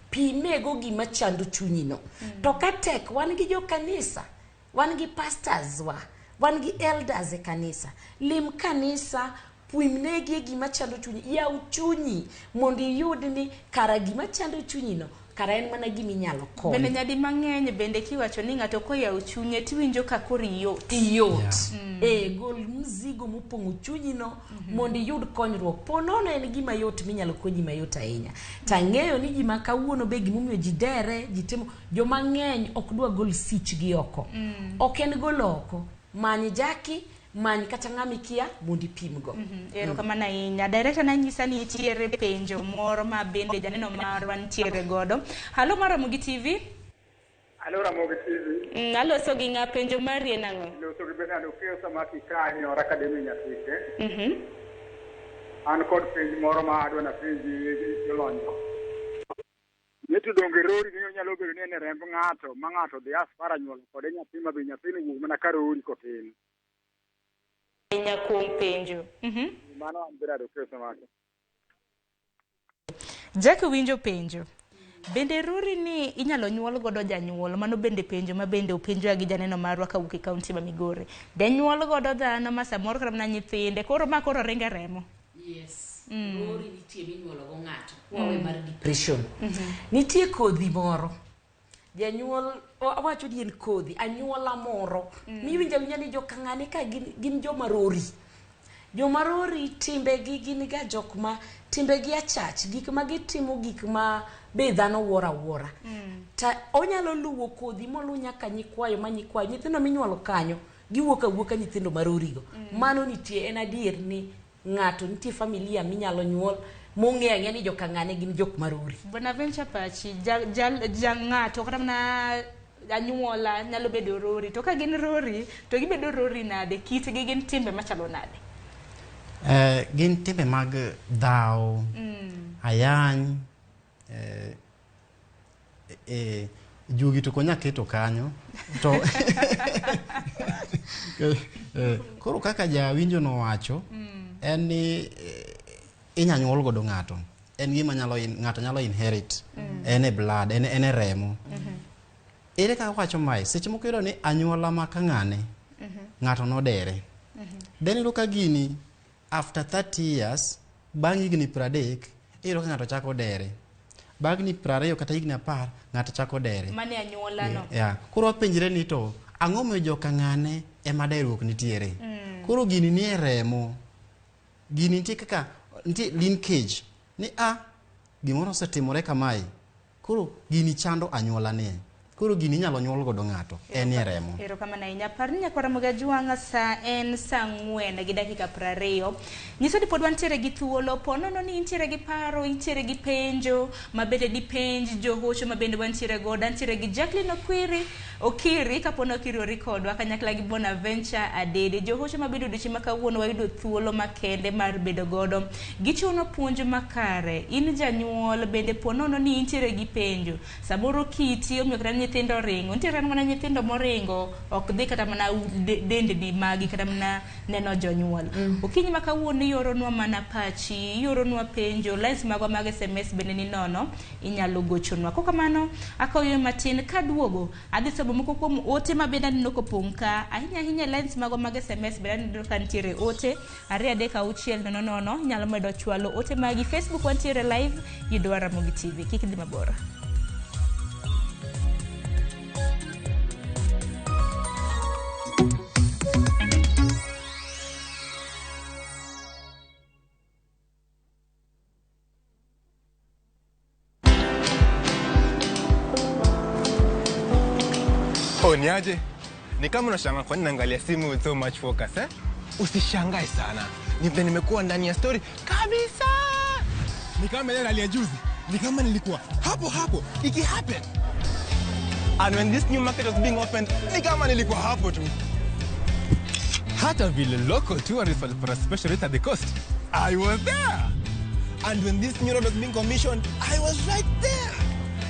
pimego gima chando chunyi no. To ka tek, wan gi jo kanisa, wan gi pastors wa, wan gi elders e kanisa. Lim kanisa, pimnegi e gima chando chunyi, yaw chunyi mondo iyud ni kara gima chando chunyi no kara en mana gima inyalo kony. Bende nyadi mang'eny bende kiwacho ni ng'ato koyawo chunye tiwinjo ka koro iyot. Iyot. Gol mzigo mopong'o chunyi no mondo iyud konyruok. Po nono en gima yot minyalo konyi mayot ahinya. Tang'eyo ni ji ma kawuono be gimomiyo ji dere ji timo joma ng'eny ok dwa gol sichgi oko. Ok en golo oko, many jaki, many kata ng'ama ikia mondo ipimgo. Erokamano ahinya. Director nanyisa ni nitiere penjo moro ma bende janeno marwa nitiere godo. Halo mar Ramogi TV. Alo Ramogi TV. Aloso gi ng'a? Penjo mari en ang'o? Loso gi Bernard Okeyo Samaki ka e Or Academy Nyatike. An kod penj moro ma adwa napenji jolony. Ni to donge rori ni onyalo bedo ni en e remb ng'ato ma ng'ato dhi aspara nyuolo kode nyathi ma be nyathino wuok mana ka rori kotin. Ahinya kuom penjo. Mano an Bernard Okeyo Samaki. Jack winjo penjo. Bende rori ni inyalo nyuol godo janyuol? Mano bende penjo ma bende openjwa gi janeno marwa kawuok e kaunti ma Migori. Denyuol godo dhano ma samoro kata mana nyithinde koro ma koro ringe remo. Yes. Rori nitie minyuolo go ng'ato. Wawe mar depression. Nitie kodhi moro. Janyuol awacho ni en kodhi, anyuola moro. Miwinjo awinja ni joka ng'ane ka gin joma rori. Joma rori timbegi gin ga jok ma timbegi achach, gik ma gitimo gik ma be dhano wuoro awuora. Ta onyalo luwo kodhi moluw nyaka nyikwayo ma nyikwayo. Nyithindo minyuolo kanyo giwuok awuoka nyithindo marorigo. Mano nitie en adier ni ng'ato nitie familia minyalo nyuol mong'eyo ang'eya ni joka ng'ane gin jok marori. Bonaventure Pachi, ja, ja, ja ng'ato kata mana anyuola nyalo bedo rori. To ka gin rori, to gibedo rori nade? Kitgi gin timbe machalo nade? Gin timbe mag dhaw, ayany, juogi to konya keto kanyo to koro kaka jawinjo nowacho en ni inya nyuol godo ng'ato en gima nyalo ng'ato nyalo inherit en e blood en e remo. Ere kaka wacho mae seche moko iyudo ni anyuola ma ka ng'ane ng'ato nodere then iyudo ka gini after 30 years bang' higni 30 iyudo ka ng'ato chako dere bang' higni 20 kata higni 10 ng'ato chako dere. Mane anyuola no. Yeah. Koro wapenjre ni to ang'o momiyo joka ng'ane ema derruok nitiere? Koro gini nie remo. Gini nitie kaka nitie linkage ni a gimoro osetimore kamae. Koro gini chando anyuola ni. Koro gini inyalo nyuol godo ng'ato en e remo. Erokamano ahinya. Par ni nyakwara Ramogi Ajwang' sa en saa 4:20. Nyiso ni pod wantiere gi thuolo. Po nono ni intiere gi paro, intiere gi penjo ma bende dipenj johocho ma bende wantiere godo. Antiere gi Jacqueline Okiri kapo ni Okiri ori kodwa kanyakla gi Bonaventure Adede. Johocho ma bende odiochieng' ma kawuono wayudo thuolo makende mar bedo godo. Gichiwonwa puonj makare. In janyuol bende po nono ni intiere gi penjo. Samoro kiti omiyo kata nyithindo ringo. Nitiere kata mana nyithindo moringo ok dhi kata mana dendni magi kata mana neno jonyuol. Okinyi ma kawuono ioronwa mana pachi, ioronwa penjo, lines magwa mag SMS bende ni nono, inyalo gochonwa. Kokamano, akawo yweyo matin kaduogo, adhi somo moko kuom ote ma bende aneno kopong' ka. Ahinya ahinya lines magwa mag SMS bende aneno ka nitiere ote 2 3 6 0 0. Inyalo medo chwalo ote magi. Facebook wantiere live, yudwa Ramogi TV. Kik idhi mabor. Oh, niaje? Ni kama unashangaa kwa nini naangalia simu with so much focus, eh? Usishangae sana. Ni vile nimekuwa ndani ya story kabisa. Ni kama ile ya juzi. Ni kama nilikuwa hapo hapo iki happen. And when this new market was being opened, ni kama nilikuwa hapo tu. Hata vile local tourists walipata special rate at the coast, I was there. And when this new road was being commissioned, I was right there.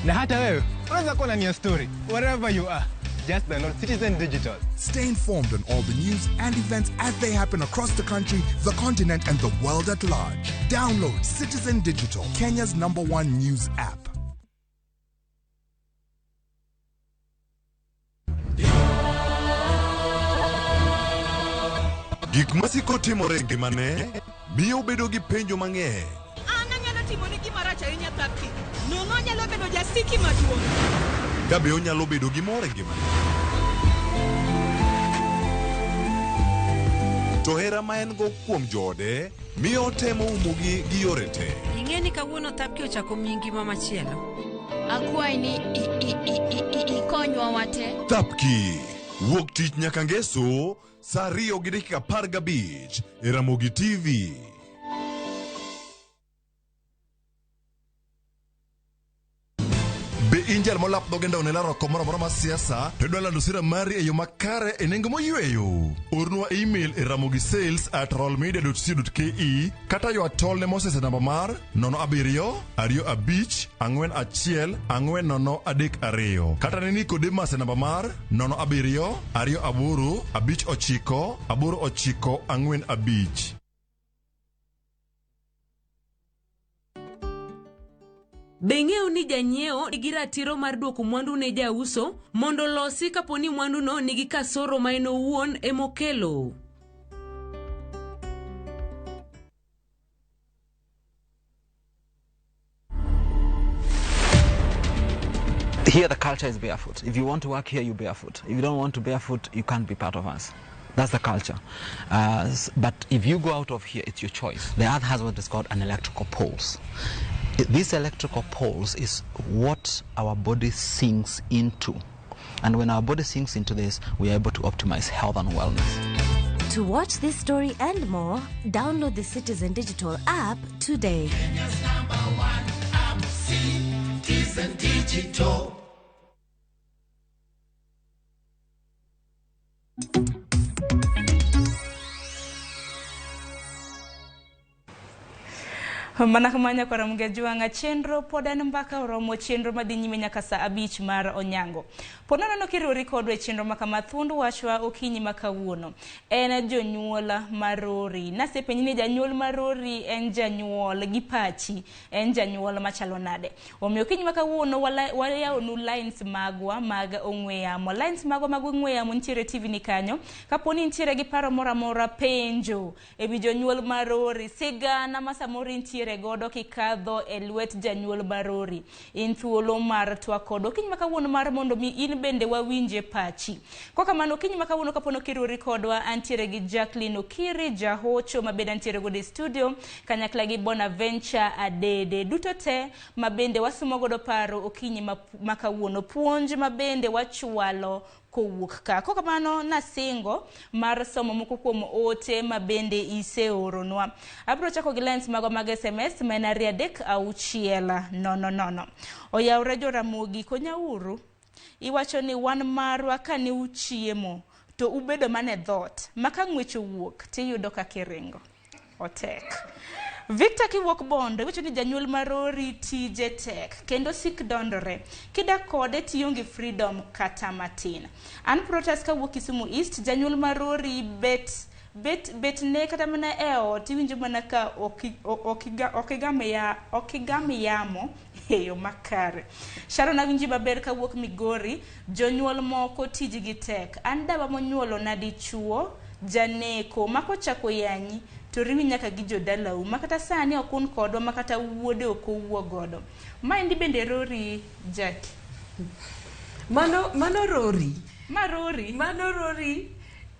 Na hata wewe unaweza kuwa ndani ya story wherever you are. Just download Citizen Digital. Stay informed on all the news and events as they happen across the country, the continent, and the world at large. Download Citizen Digital, Kenya's #1 news app. Gik masiko timore e ngimane miyo bedo gi penjo mang'eny. An anyalo timoni gima rach ahinya Thapki. Nono anyalo bedo jasiki maduong'. Ka be onyalo bedo gi mor e ngimane. To hera ma en go kuom joode miyo otemo umogi gi yore te. Ing'e ni kawuono Thapki ochako miyi ngima machielo. Akwayi ni ikonywa wate. Thapki wuok tich nyaka ngeso saa 2:15 e Ramogi TV. Be in jal molap dhoge ndaw ne laro oko moro amora mar siasa to idwa lando sira mari e yo makare e nengo moyweyo. Ornwa email e ramogisales at rollmedia.co.ke kata ywa tol ne Moses e namba mar 07 25 41 40 32 kata ne Nicodemus e namba mar 07 28 59 89 45. Be ing'eyo ni janyiewo nigi ratiro mar duoko mwandu ne jauso mondo olosi kapo ni mwanduno nigi kasoro ma en owuon emokelo? Here the culture is barefoot. If you want to work here, you barefoot. If you don't want to barefoot, you can't be part of us. That's the culture. But if you go out of here, it's your choice. The earth has what is called an electrical pulse. This electrical pulse is what our body sinks into. And when our body sinks into this, we are able to optimize health and wellness. To watch this story and more, download the Citizen Digital app today. Kenya's number one app, Citizen Digital. Mana kamano koro Mgejwang'a chenro pod en mbaka oromo chenro madhi nyime nyaka saa 5 mar onyango. Pod naneno kiriwori kodwa e chenro makama thuond wachwa okinyi ma kawuono. En jonyuol marori. Nasepenji ni janyuol marori en janyuol gi pachi, en janyuol machalo nade. Omiyo okinyi ma kawuono wayawonu lines magwa mag ong'we yamo. Lines magwa mag ong'we yamo nitiere TV ni kanyo. Kapo ni nitiere gi paro moro amora penjo ewi jonyuol marori, sigana ma samoro intiere godo kikadho e lwet janyuol marori, in thuolo mar twak kodwa okinyi ma kawuono mar mondo mi in bende wawinje pachi. Kwa kamano okinyi ma kawuono kapono kiriwori kodwa antiere gi Jacqueline Okiri jahocho mabende antiere godo e studio kanyakla gi Bonaventure Adede duto te mabende wasumo godo paro okinyi ma kawuono, puonj mabende wachwalo kowuok ka. Kwa kamano nasingo mar somo moko kuom ote mabende iseoronwa. Abiro chako gi lines magwa mag SMS ma en 2 3 6 0 0. Oyawre Joramogi konyauru. Iwacho ni wan marwa kane uchiemo to ubedo mana e dhoot ma ka ng'wech owuok tiyudo kaka iringo. Otek. Victor kiwuok Bondo iwacho ni janyuol marori tije tek kendo sik dondore. Kidak kode tionge freedom kata matin. An Protas kawuok Kisumu East, janyuol marori bet ne kata mana e ot iwinjo mana ka okigam yamo e yo makare. Sharon awinji maber kawuok Migori, jonyuol moko tijgi tek. An dawa monyuolo na dichuo janeko makochako yanyi to riwi nyaka gi jodalau makata sani ok un kodwa makata wuode ok owuo godo. Maendi bende rori Jackie. Mano rori. Ma rori. Mano rori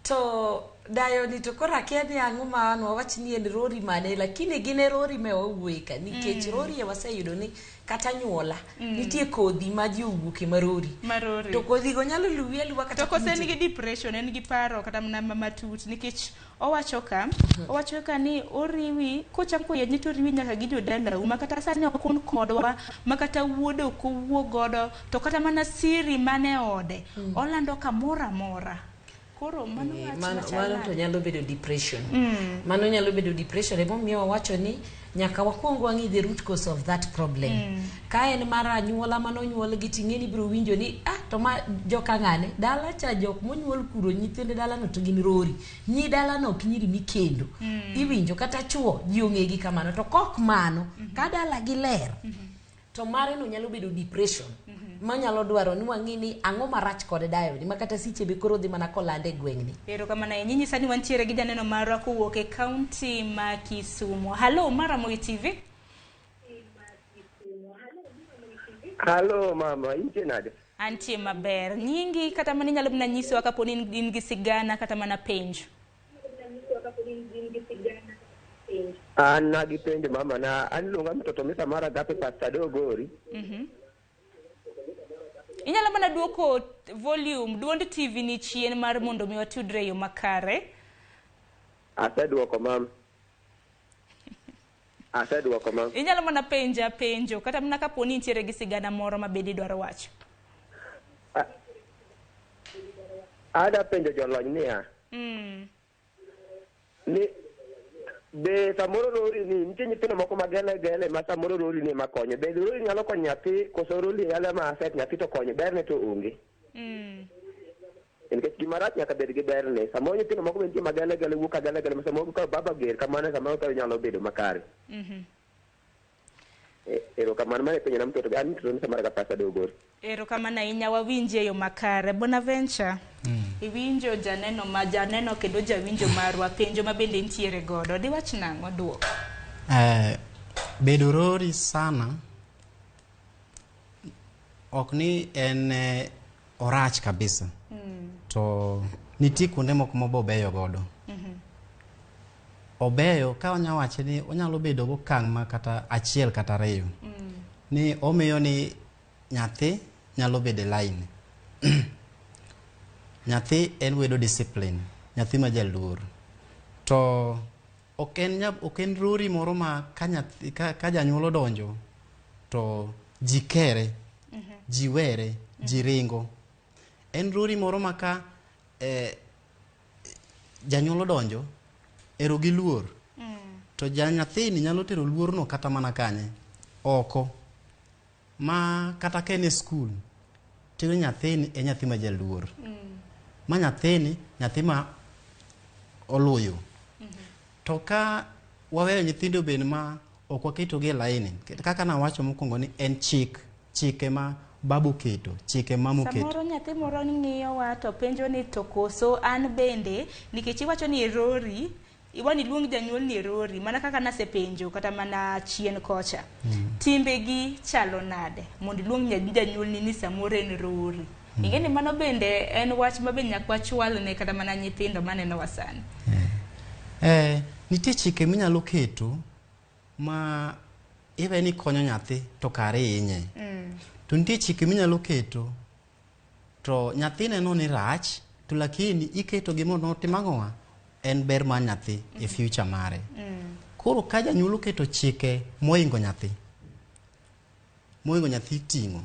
to dayo ni to koro akia ni ang'o ma an wawach ni en rori mane, lakini gin e rori me wawuoye ka nikech rori e waseyudo ni kata nyuola nitie kodhi ma ji owuoke marori. Marori. To kodhi go nyalo luwi aluwa kata to kose en gi depression, en gi paro kata mana matut nikech owacho ka ni oriwi kochako yanyi to oriwi nyaka gi jodalau makata sani ok un kodwa makata wuode ok owuo godo to kata mana siri mane ode olando kamoro amora. Koro mano mano to nyalo bedo depression. Mano nyalo bedo depression emomiyo wawacho ni nyaka wakwong wang'i the root cause of that problem. Ka en mar anyuola manonyuol gi ting'e ni ibiro winjo ni to ma joka ng'ane dala cha jok monyuol kuro nyithinde dalano to gin rori, nyi dalano ok nyiri mikendo. Iwinjo kata chuo ji ong'egi kamano to kok mano ka dala gi ler to mare no nyalo bedo depression manyalo dwaro ni wang'i ni ang'o marach kod dayo ni makata siche be koro dhi mana kolande gweng'ni. Erokamano ahinya. Inyisa ni wantiere gi janeno marwa kowuok e kaunti ma Kisumu. Halo Maramogi TV. Halo mama, intie nade? Antie maber. Nyingi kata mana inyalo mana nyisowa kapo ni in gi sigana kata mana penjo. An nagi penjo mama na an iluonga mtoto Misa mara gape Pastor Dogori. Inyalo mana duoko volume duond TV ni chien mar mondo mi watudre e yo makare. Aseduoko mam. Aseduoko ma. Inyalo mana penja penjo kata mana kapo ni intiere gi sigana moro ma bende idwaro wacho. Ada penjo jolony niya, ni be samoro rori ni nitie nyithindo moko ma gele gele ma samoro rori ni ema konyo. Be rori nyalo konyo nyathi koso rori nyalo ma affect nyathi to konyo berne to onge. Nikech gima rach nyaka bed gi berne. Samoro nyithindo moko be nitie ma gele gele wuok ka gele gele ma samoro ka baba ger kamano samoro ka nyalo bedo makare. Erokamano mano e penjo na mtoto an mtoto ni samoro ka pasa dogo. Erokamano ahinya wawinji e yo makare. Bonaventure, iwinjo janeno ma janeno kendo jawinjo marwa penjo ma bende nitiere godo. Diwach nang'o duoko? Bedo rori sana ok ni en orach kabisa. To nitie kuonde moko ma obeyo godo. Obeyo ka wanya wache ni onyalo bedo gokang' ma kata achiel kata ariyo. Ni omiyo ni nyathi nyalo bedo e line. Nyathi en wedo discipline, nyathi ma jaluor. To ok en rori moro ma ka nyathi ka janyuol odonjo to ji kere, ji were, ji ringo. En rori moro ma ka janyuol odonjo ero gi luor. To nyathini nyalo tero luorno kata mana kanye? Oko. Ma kata ka en e skul, tero nyathini e nyathi ma jaluor. Ma nyathini, nyathi ma oluyo. To ka waweyo nyithindo bed ma ok waketogi e laini, kaka nawacho mokwongo ni en chik, chike ma babu oketo, chike mama oketo. Samoro nyathi moro ng'iyowa to penjo ni to koso an bende, nikech iwacho ni erori, iwani iluong janyuol ni erori, mana kaka nasepenjo kata mana chien kocha. Timbegi chalo nade mondo iluong janyuolni ni samoro en rori? Ing'e ni mano bende en wach ma be nyaka wachwalne kata mana nyithindo manenowa sani. Nitie chike minyalo keto ma iwe ni konyo nyathi to kare hinye. To nitie chike minyalo keto to nyathi neno ni rach to lakini iketo gi mondo otim ang'owa? En ber mar nyathi e future mare. Koro ka janyuol oketo chike mohingo nyathi, ting'o,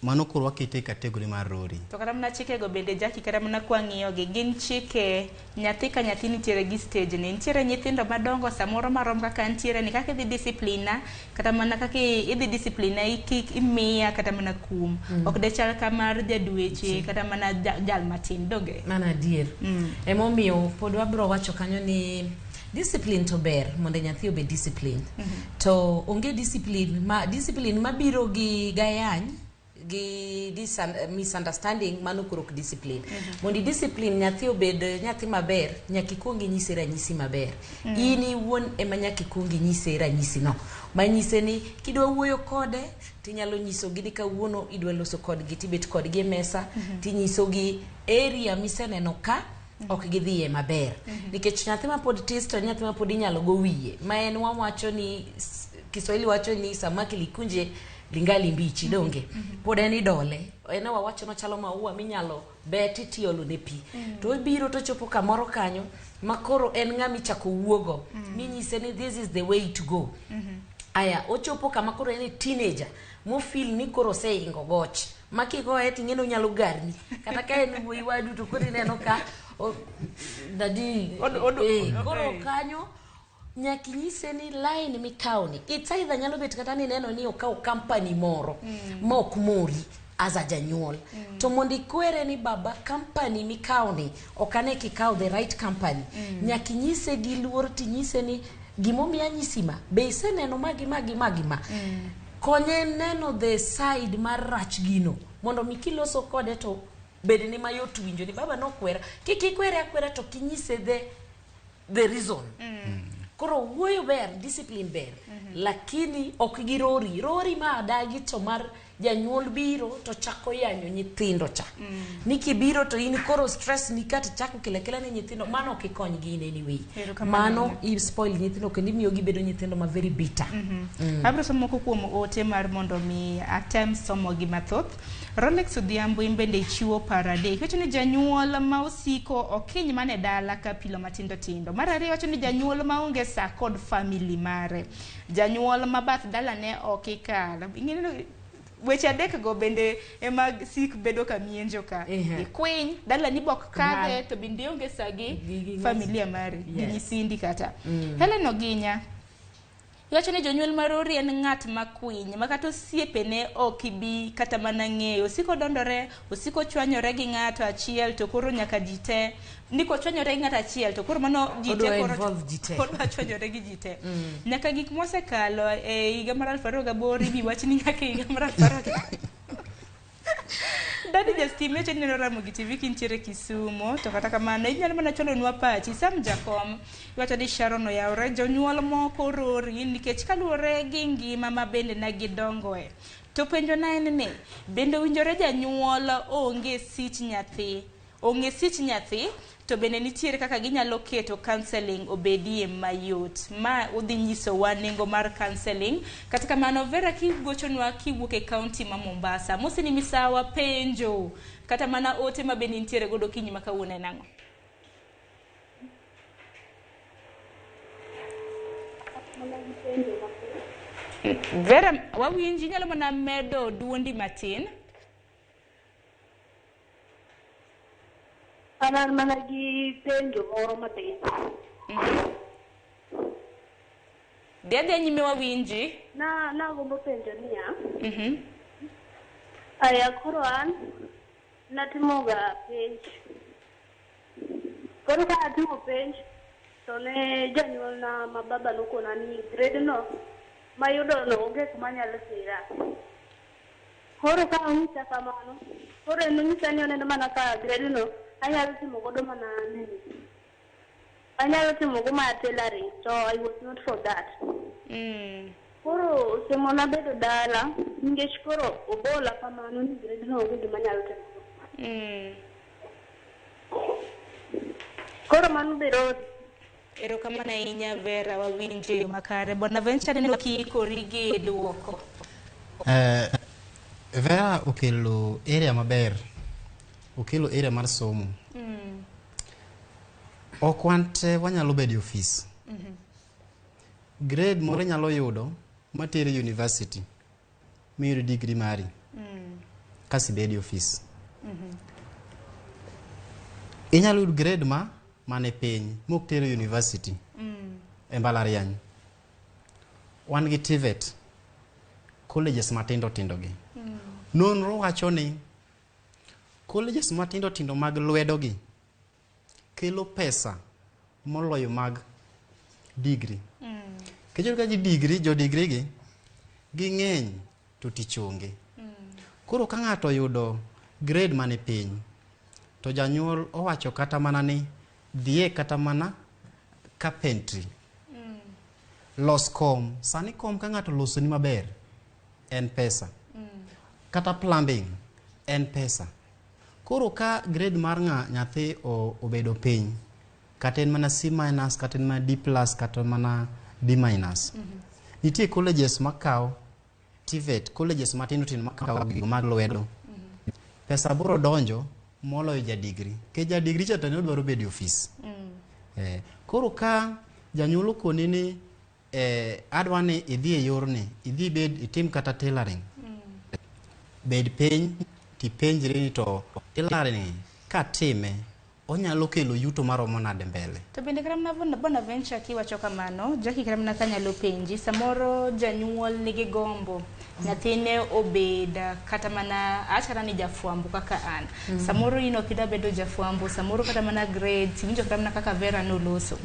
mano koro wakete e category mar rori. To kata mana chikego bende Jackie, kata mana kwang'iyogi, gin chike nyathi ka nyathi nitiere gi stage ne. Nitiere nyithindo madongo samoro marom kaka nitiere ni kaka idhi discipline kata mana kaka idhi discipline kik imiya kata mana kum. Ok de chal ka mar jadweche kata mana jal matin donge. Mano adier. Emomiyo pod wabro wacho kanyo ni discipline to ber mondo nyathi obed discipline. To onge discipline mabiro gi gayany gi misunderstanding mano koro ok discipline. Mondo discipline nyathi obed nyathi maber, nyaka ikuong inyise ranyisi maber. In iwuon ema nyaka ikuong inyise ranyisi no. Manyise ni kidwa wuoyo kode tinyalo nyisogi ni kawuono idwa loso kodgi tibet kodgi e mesa, tinyisogi area miseneno ka ok gidhiye maber. Nikech nyathi ma pod tis to nyathi ma pod inyalo go wiye. Ma en wawacho ni Kiswahili wacho ni samaki likunje lingali mbichi donge. Pod en idole. En wawacho nochalo maua minyalo beti tiolo ne pi. To obiro to chopo kamoro kanyo ma koro en ng'ama ichako wuogo. Minyise ni this is the way to go. Aya ochopo kama koro en teenager mofeel ni koro oseingo goch. Ma kigoye ting'e ni onyalo garni. Kata ka en wuoyi wadu to koro ineno ka dadi koro kanyo nyaka inyise ni line mikawo ni it's either nyalo bet kata ni neno ni okawo company moro ma ok mori as a janyuol. To mondo ikwere ni baba company mikawo ni ok ane kikawo the right company. Nyaka inyise gi luor tinyise ni gimomiyo anyisi ma be iseneno magi magi magi ma. Konye neno the side mar rach gino mondo mi kiloso kode to bed ni mayot winjo ni baba nokwera. Kik ikwere akwera to kinyise the reason. Koro wuoyo ber, discipline ber, lakini ok gi rori. Rori ma adagi to mar Janyuol biro to chako yanyo nyithindo cha. Ni kibiro to in koro stress ni kata chako kele kele ne nyithindo, mano ok ikony gi in anyway. Erokamano. Mano i spoil nyithindo kendo imiyo gibedo nyithindo ma very bitter. Abiro somo moko kuom ote mar mondo mi atem somo gi mathoth. Rolex Odhiambo in bende ichiwo paro adek. Iwacho ni janyuol ma osiko okiny mana e dala ka pilo matindo tindo. Mar ariyo iwacho ni janyuol ma onge sa kod family mare. Janyuol ma bath dalane ok ikal. Ing'eyo weche adek go bende ema sik bedo ka mienjo ka. Ikwiny, dalani bok kadhe to bende ionge sa gi familia mari, gi nyithindi kata. Helen Oginya, iwacho ni jonyuol marori en ng'at makwiny ma kata osiepene ok ibi kata mana ng'eyo. Osiko dondore, osiko chwanyore gi ng'ato achiel to koro nyaka ji te. Ni kochwanyore gi ng'ato achiel to koro mano ji te Odwa koro involve ji te. odwa chwanyore gi ji te. Nyaka gik mosekalo e higa mar 2008 ibi wach ni nyaka e higa mar 2008. Dadi Justin weche neno Ramogi TV kintiere Kisumo to kata kamano inyalo mana chwalonwa pachi. Sam Jakom iwacho ni Sharon oyawre jonyuol moko rori nikech kaluwore gi ngima ma bende ne gidongoe. To penjo na en ni bende owinjore janyuol onge sich nyathi ong'e sich nyathi to bende nitiere kaka ginyalo keto counseling obedie mayot. Ma udhi nyisowa nengo mar counseling. Kata kamano Vera kigochonwa kiwuok e kaunti ma Mombasa. Moseni misawa penjo kata mana ote ma bende nitiere godo kinyi ma kawuono en ang'o? Vera wawinji inyalo mana medo duondi matin. An an mana gi penjo moro matin. Dhi adhiya nyime wawinji. Na nagombo penjo niya, aya koro an natimoga penj. Koro ka atimo penj to ne janyuolna ma baba nokona ni grade no mayudo no onge kuma nyalo tera. Koro ka onyisa kamano, koro en onyisa ni oneno mana ka grade no anyalo timo godo mana nini. Anyalo timo go mana tailoring, so I was not for that. Koro osemona bedo dala nikech koro obola kamano ni grade no onge gima anyalo timo. Koro mano be rori. Erokamano ahinya Vera, wawinjo e yo makare. Bonaventure neno kiikori gi duoko. Vera okelo area maber. Okelo area mar somo. Ok wan te wanyalo bedo e ofis. Grade moro inyalo yudo materi university miyud degree mari kasibed e ofis. Inyalo yudo grade ma mane piny mok teri university e mbalariany. Wan gi TVET, colleges matindo tindo gi. Nonro wacho ni colleges matindo tindo mag lwedo gi kelo pesa moloyo mag degree. Nikech ka ji degree, jo degree gi ging'eny to tich onge. Koro ka ng'ato oyudo grade mani piny, to janyuol owacho kata mana ni dhiye kata mana carpentry. Los kom. Sani kom ka ng'ato olosoni maber, en pesa. Kata plumbing, en pesa. Koro ka grade mar ng'a nyathi obedo piny, kata en mana C minus, kata en mana D plus, kata mana D minus. Nitie colleges makawo TVET, colleges matindo tindo makawo gigo mag lwedo. Pesa biro donjo moloyo ja degree. Nikech ja degree cha to ne odwaro bedo e ofis. Koro ka janyuol okoni ni adwa ni idhi e yorni, idhi ibed itim kata tailoring. Bed piny tipenjri ni to tailoring katime onyalo kelo yuto maromo nade mbele. To bende kata mana Bonaventure kiwacho kamano, Jackie kata mana kanyalo penji, samoro janyuol nigi gombo nyathine obed kata mana awach kata ni jafwambo kaka an. Samoro in ok idwa bedo jafwambo, samoro kata mana grades, iwinjo kata mana kaka Vera noloso.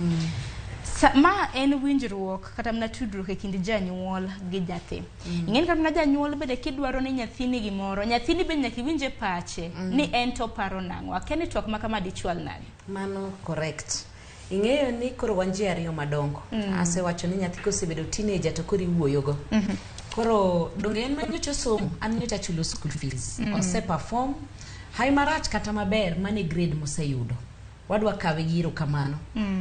Ma en winjruok kata mana tudruok e kind janyuol gi nyathi. Ing'eni kata mana janyuol bende kidwaro ni nyathini gimoro, nyathini bende nyaka iwinj e pache ni en to oparo nang'o. Akia ni twak ma kama dichwal nade. Mano correct. Ing'eyo ni koro wan ji ariyo madongo. Asewacho ni nyathi kosebedo teenager to koro iwuoyogo. Koro donge en ma nyocha osomo, an nyocha achulo school fees. Ose perform hai marach kata maber, mane grade moseyudo. Wadwa kawe gi erokamano.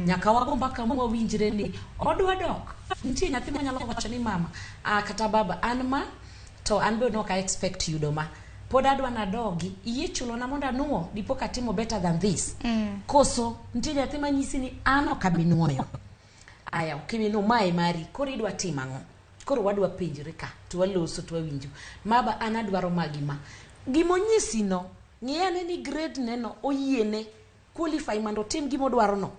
Nyaka wago mbaka mwawinjre ni odwa dok. Nitie nyathi manyalo wacho ni mama, ah, kata baba, an ma to an be nok a expect yudo ma. Pod adwa nadogi, iyie chulona mondo anuo, dipo katimo better than this. Koso, nitie nyathi manyisi ni an ok abi nuoyo. Aya, ok ibi nuo, mae mari, koro idwa timo ang'o? Koro wadwa penjre ka, to waloso to wawinjo. Maba an adwaro magi ma. Gimonyisi no, ng'i ane ni grade ne no oyiene qualify mondo otim gimodwaro no.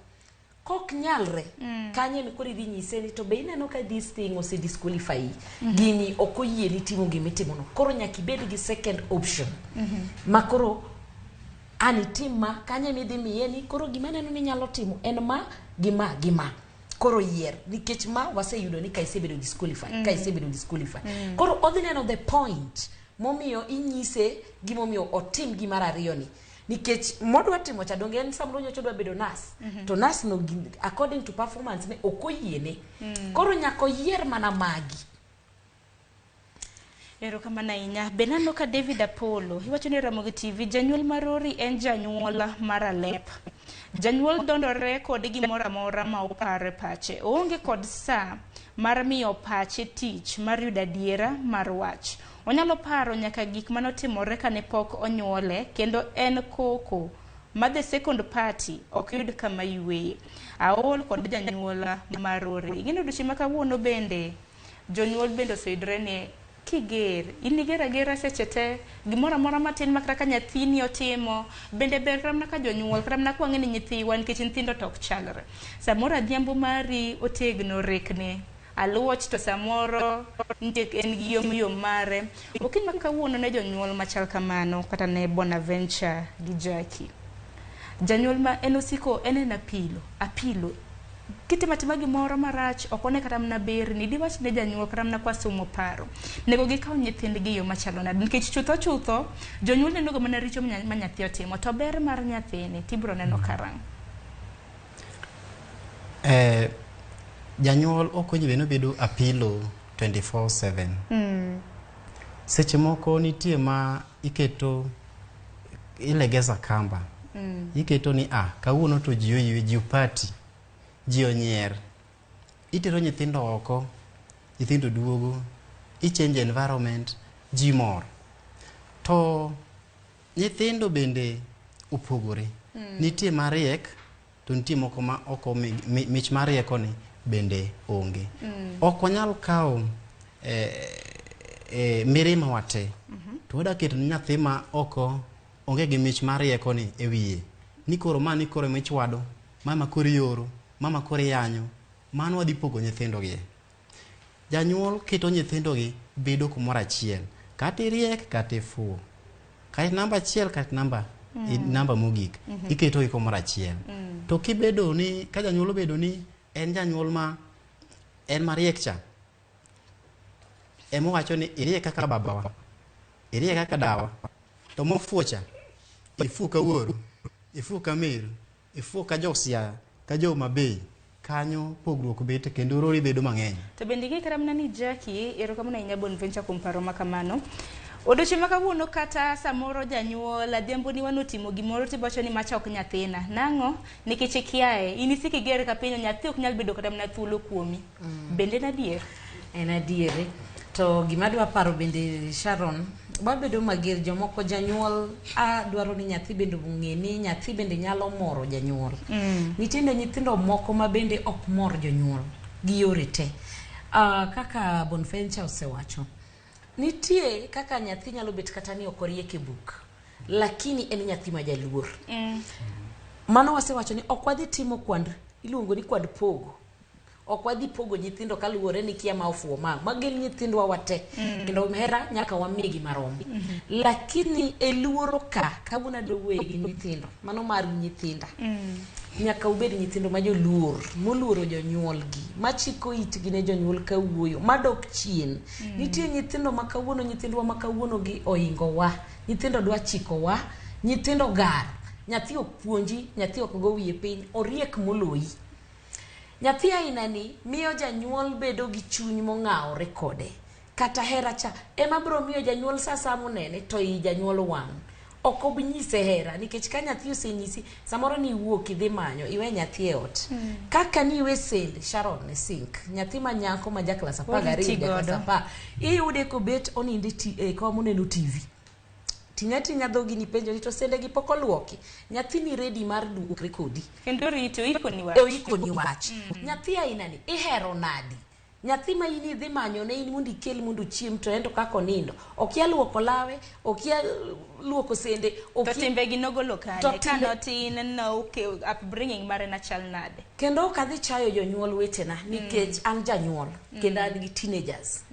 Kok nyalre, kanyo ema koro idhi nyise ni to be ineno ka this thing ose disqualify. Gini ok oyieni timo gimitimo no. Koro nyaka ibed gi second option. Ma koro an itim ma, kanyo ema idhi miye ni koro gima aneno ni inyalo timo en ma gi ma gi ma. Koro yier nikech ma waseyudo ni ka isebedo disqualified, ka isebedo disqualified. Koro odhi neno the point momiyo inyise gimomiyo otim gimar ariyo ni. Nikech modwa timo cha donge en samoro nyocha odwa bedo nurse. To nurse no according to performance ne ok oyiene. Koro nyaka oyier mana magi. Erokamano ahinya. Be naneno ka David Apollo, iwacho ni Ramogi TV, janyuol marori en janyuol mar alep. Janyuol dondore kod gimoro amora ma oparo e pache. Oonge kod saa mar miyo pache tich mar yudo adiera mar wach. Onyalo paro nyaka gik manotimore kane pok onyuole kendo en koko ma the second party ok yud kama yueye. Aol kod janyuol marori. Ing'eni odiochieng' ma kawuono bende jonyuol bende oseyudore ni kiger, in iger agera seche te, gimoro amora matin ma kata ka nyathini otimo, bende ber kata mana ka jonyuol, kata mana kwang'e ni nyithiwa nikech nyithindo to ok chalre. Samoro adhiambo mari otegno rekni, aluoch to samoro nitie en gi yom yom mare. Okinyi ma kawuono ne jonyuol machal kamano kata ne Bonaventure gi Jackie. Janyuol ma en osiko en en apilo, apilo. Kitimo atima gimoro marach, ok one kata mana berni, diwach ne janyuol kata mana kwasomo paro. Nego gikaw nyithindgi e yo machalo nade? Nikech chutho chutho, jonyuol nenoga mana richo ma nyathi otimo, to ber mar nyathini tibiro neno karang'o? Janyuol ok owinjo bed ni obedo apilo 24/7. Seche moko nitie ma iketo ilegeza kamba. Iketo ni ah, kawuono to ji oywe, ji opati, ji onyier. Itero nyithindo oko, nyithindo duogo, i change environment, ji mor. To nyithindo bende opogore. Nitie mariek to nitie moko ma ok omi mich mar rieko ni bende onge. Ok wanyal kawo mirima wate to wadwa keto ne nyathi ma oko onge gi mich mar rieko ni e wiye ni koro ma ni koro emichwado, ma ema koro ioro, ma ema koro iyanyo, mano wadhi pogo nyithindo gi. Janyuol keto nyithindo gi bedo kumoro achiel. Kata iriek kata ifuwo. Kata namba achiel kata namba namba mogik. Iketo gi kumoro achiel. To kibedo ni ka janyuol obedo ni en janyuol ma en mariek cha emowacho ni iriek kaka babawa, iriek kaka dawa, to mofuwo cha ifuwo ka wuoru, ifuwo ka meru, ifuwo ka jo Siaya, ka jo Homa Bay. Kanyo pogruok bet kendo rori bedo mang'eny. To bende ing'e kata mana ni Jackie, erokamano ahinya Bonventure kuom paro ma kamano. Odiochieng' ma kawuono kata samoro janyuol adhiambo ni wanotimo gimoro tiwacho ni macha ok nyathina. Nang'o? Nikech ikiaye. In isiko iger ka piny nyathi ok nyal bedo kata mana thuolo kuomi. Bende en adier? En adier. To gima adwa paro bende Sharon, wabedo mager jomoko janyuol adwaro ni nyathi bende ong'e ni nyathi bende nyalo moro janyuol. Nitie nyithindo moko ma bende ok mor jonyuol gi yore te. Kaka Bonventure osewacho, nitie kaka nyathi nyalo bet kata ni ok oriek e buk, lakini en nyathi ma jaluor. Mano wasewacho ni ok wadhi timo kwand, iluongo ni kwand pogo. Ok wadhi pogo nyithindo kaluwore ni kia ma ofuwo ma. Magin nyithindwa wate. Kendo hera nyaka wamigi marom. Lakini e luoro ka, kawuono adwa wuoyo gi nyithindo, mano mar nyithinda. Nyaka ubed nyithindo ma joluor, moluoro jonyuolgi, machiko itgi ne jonyuol kawuoyo, madok chien. Nitie nyithindo ma kawuono, nyithindwa ma kawuono gi oingo wa. Nyithindo dwa chiko wa, nyithindo gar. Nyathi ok puonji, nyathi ok go wiye piny, oriek moloyi. Nyathi aina ni miyo janyuol bedo gi chuny mong'awore kode. Kata hera cha ema biro miyo janyuol sa asaya monene to i janyuol wang'. Ok obi nyise hera nikech ka nyathi osenyisi samoro ni iwuok idhi manyo iwe nyathi e ot. Kaka ni iwe sende Sharon e sink nyathi ma nyako ma ja klas 12 ja klas godo. 10 iyude kobet onindo e e kom oneno TV. Ting'a ting'a dhogi ni penjo ni to sende gi pok oluoki. Nyathi ni ready mar duokre kodi. Kendo rito oikoni wach. Oikoni wach. Nyathi aina ni ihero nadi? Nyathi ma in idhi manyo ne in mondo ikel mondo ochiem to en to kaka onindo. Okia luoko lawe, okia luoko sende, To okia timbegi nogolo kanye? To Ka timbe- notin no upbringing mare nachal nade? Kendo ok adhi chayo jonyuol wetena nikech an janyuol kendo an gi teenagers.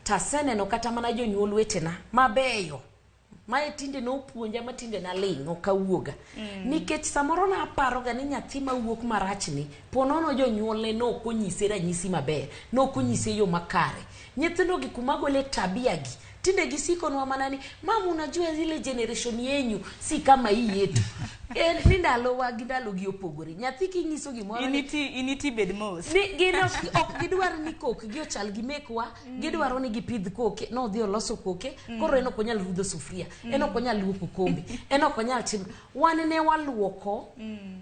To aseneno kata mana jonyuol wetena mabeyo mae tinde nopuonja ma tinde naling' ok awuoga. Nikech samoro naparoga ni nyathi mawuok marachni po nono jonyuolne nok onyise ranyisi maber, nok onyise yo makare. Nyithindo gi kuma gole tabia gi tinde gisikonwa mana ni mama unajua zile generation yenyu si kama hii yetu. En ni ndalowa gi ndalogi opogore. Nyathi kinyiso gimoro ni Initi bed mos. ni gin ok gidwar ni kokgi ochal gi mekwa gidwaro ni gipidh koke nodhi oloso koke koro en ok onyal rudho sufria en ok onyal luoko kombe en ok onyal timo wan ne waluoko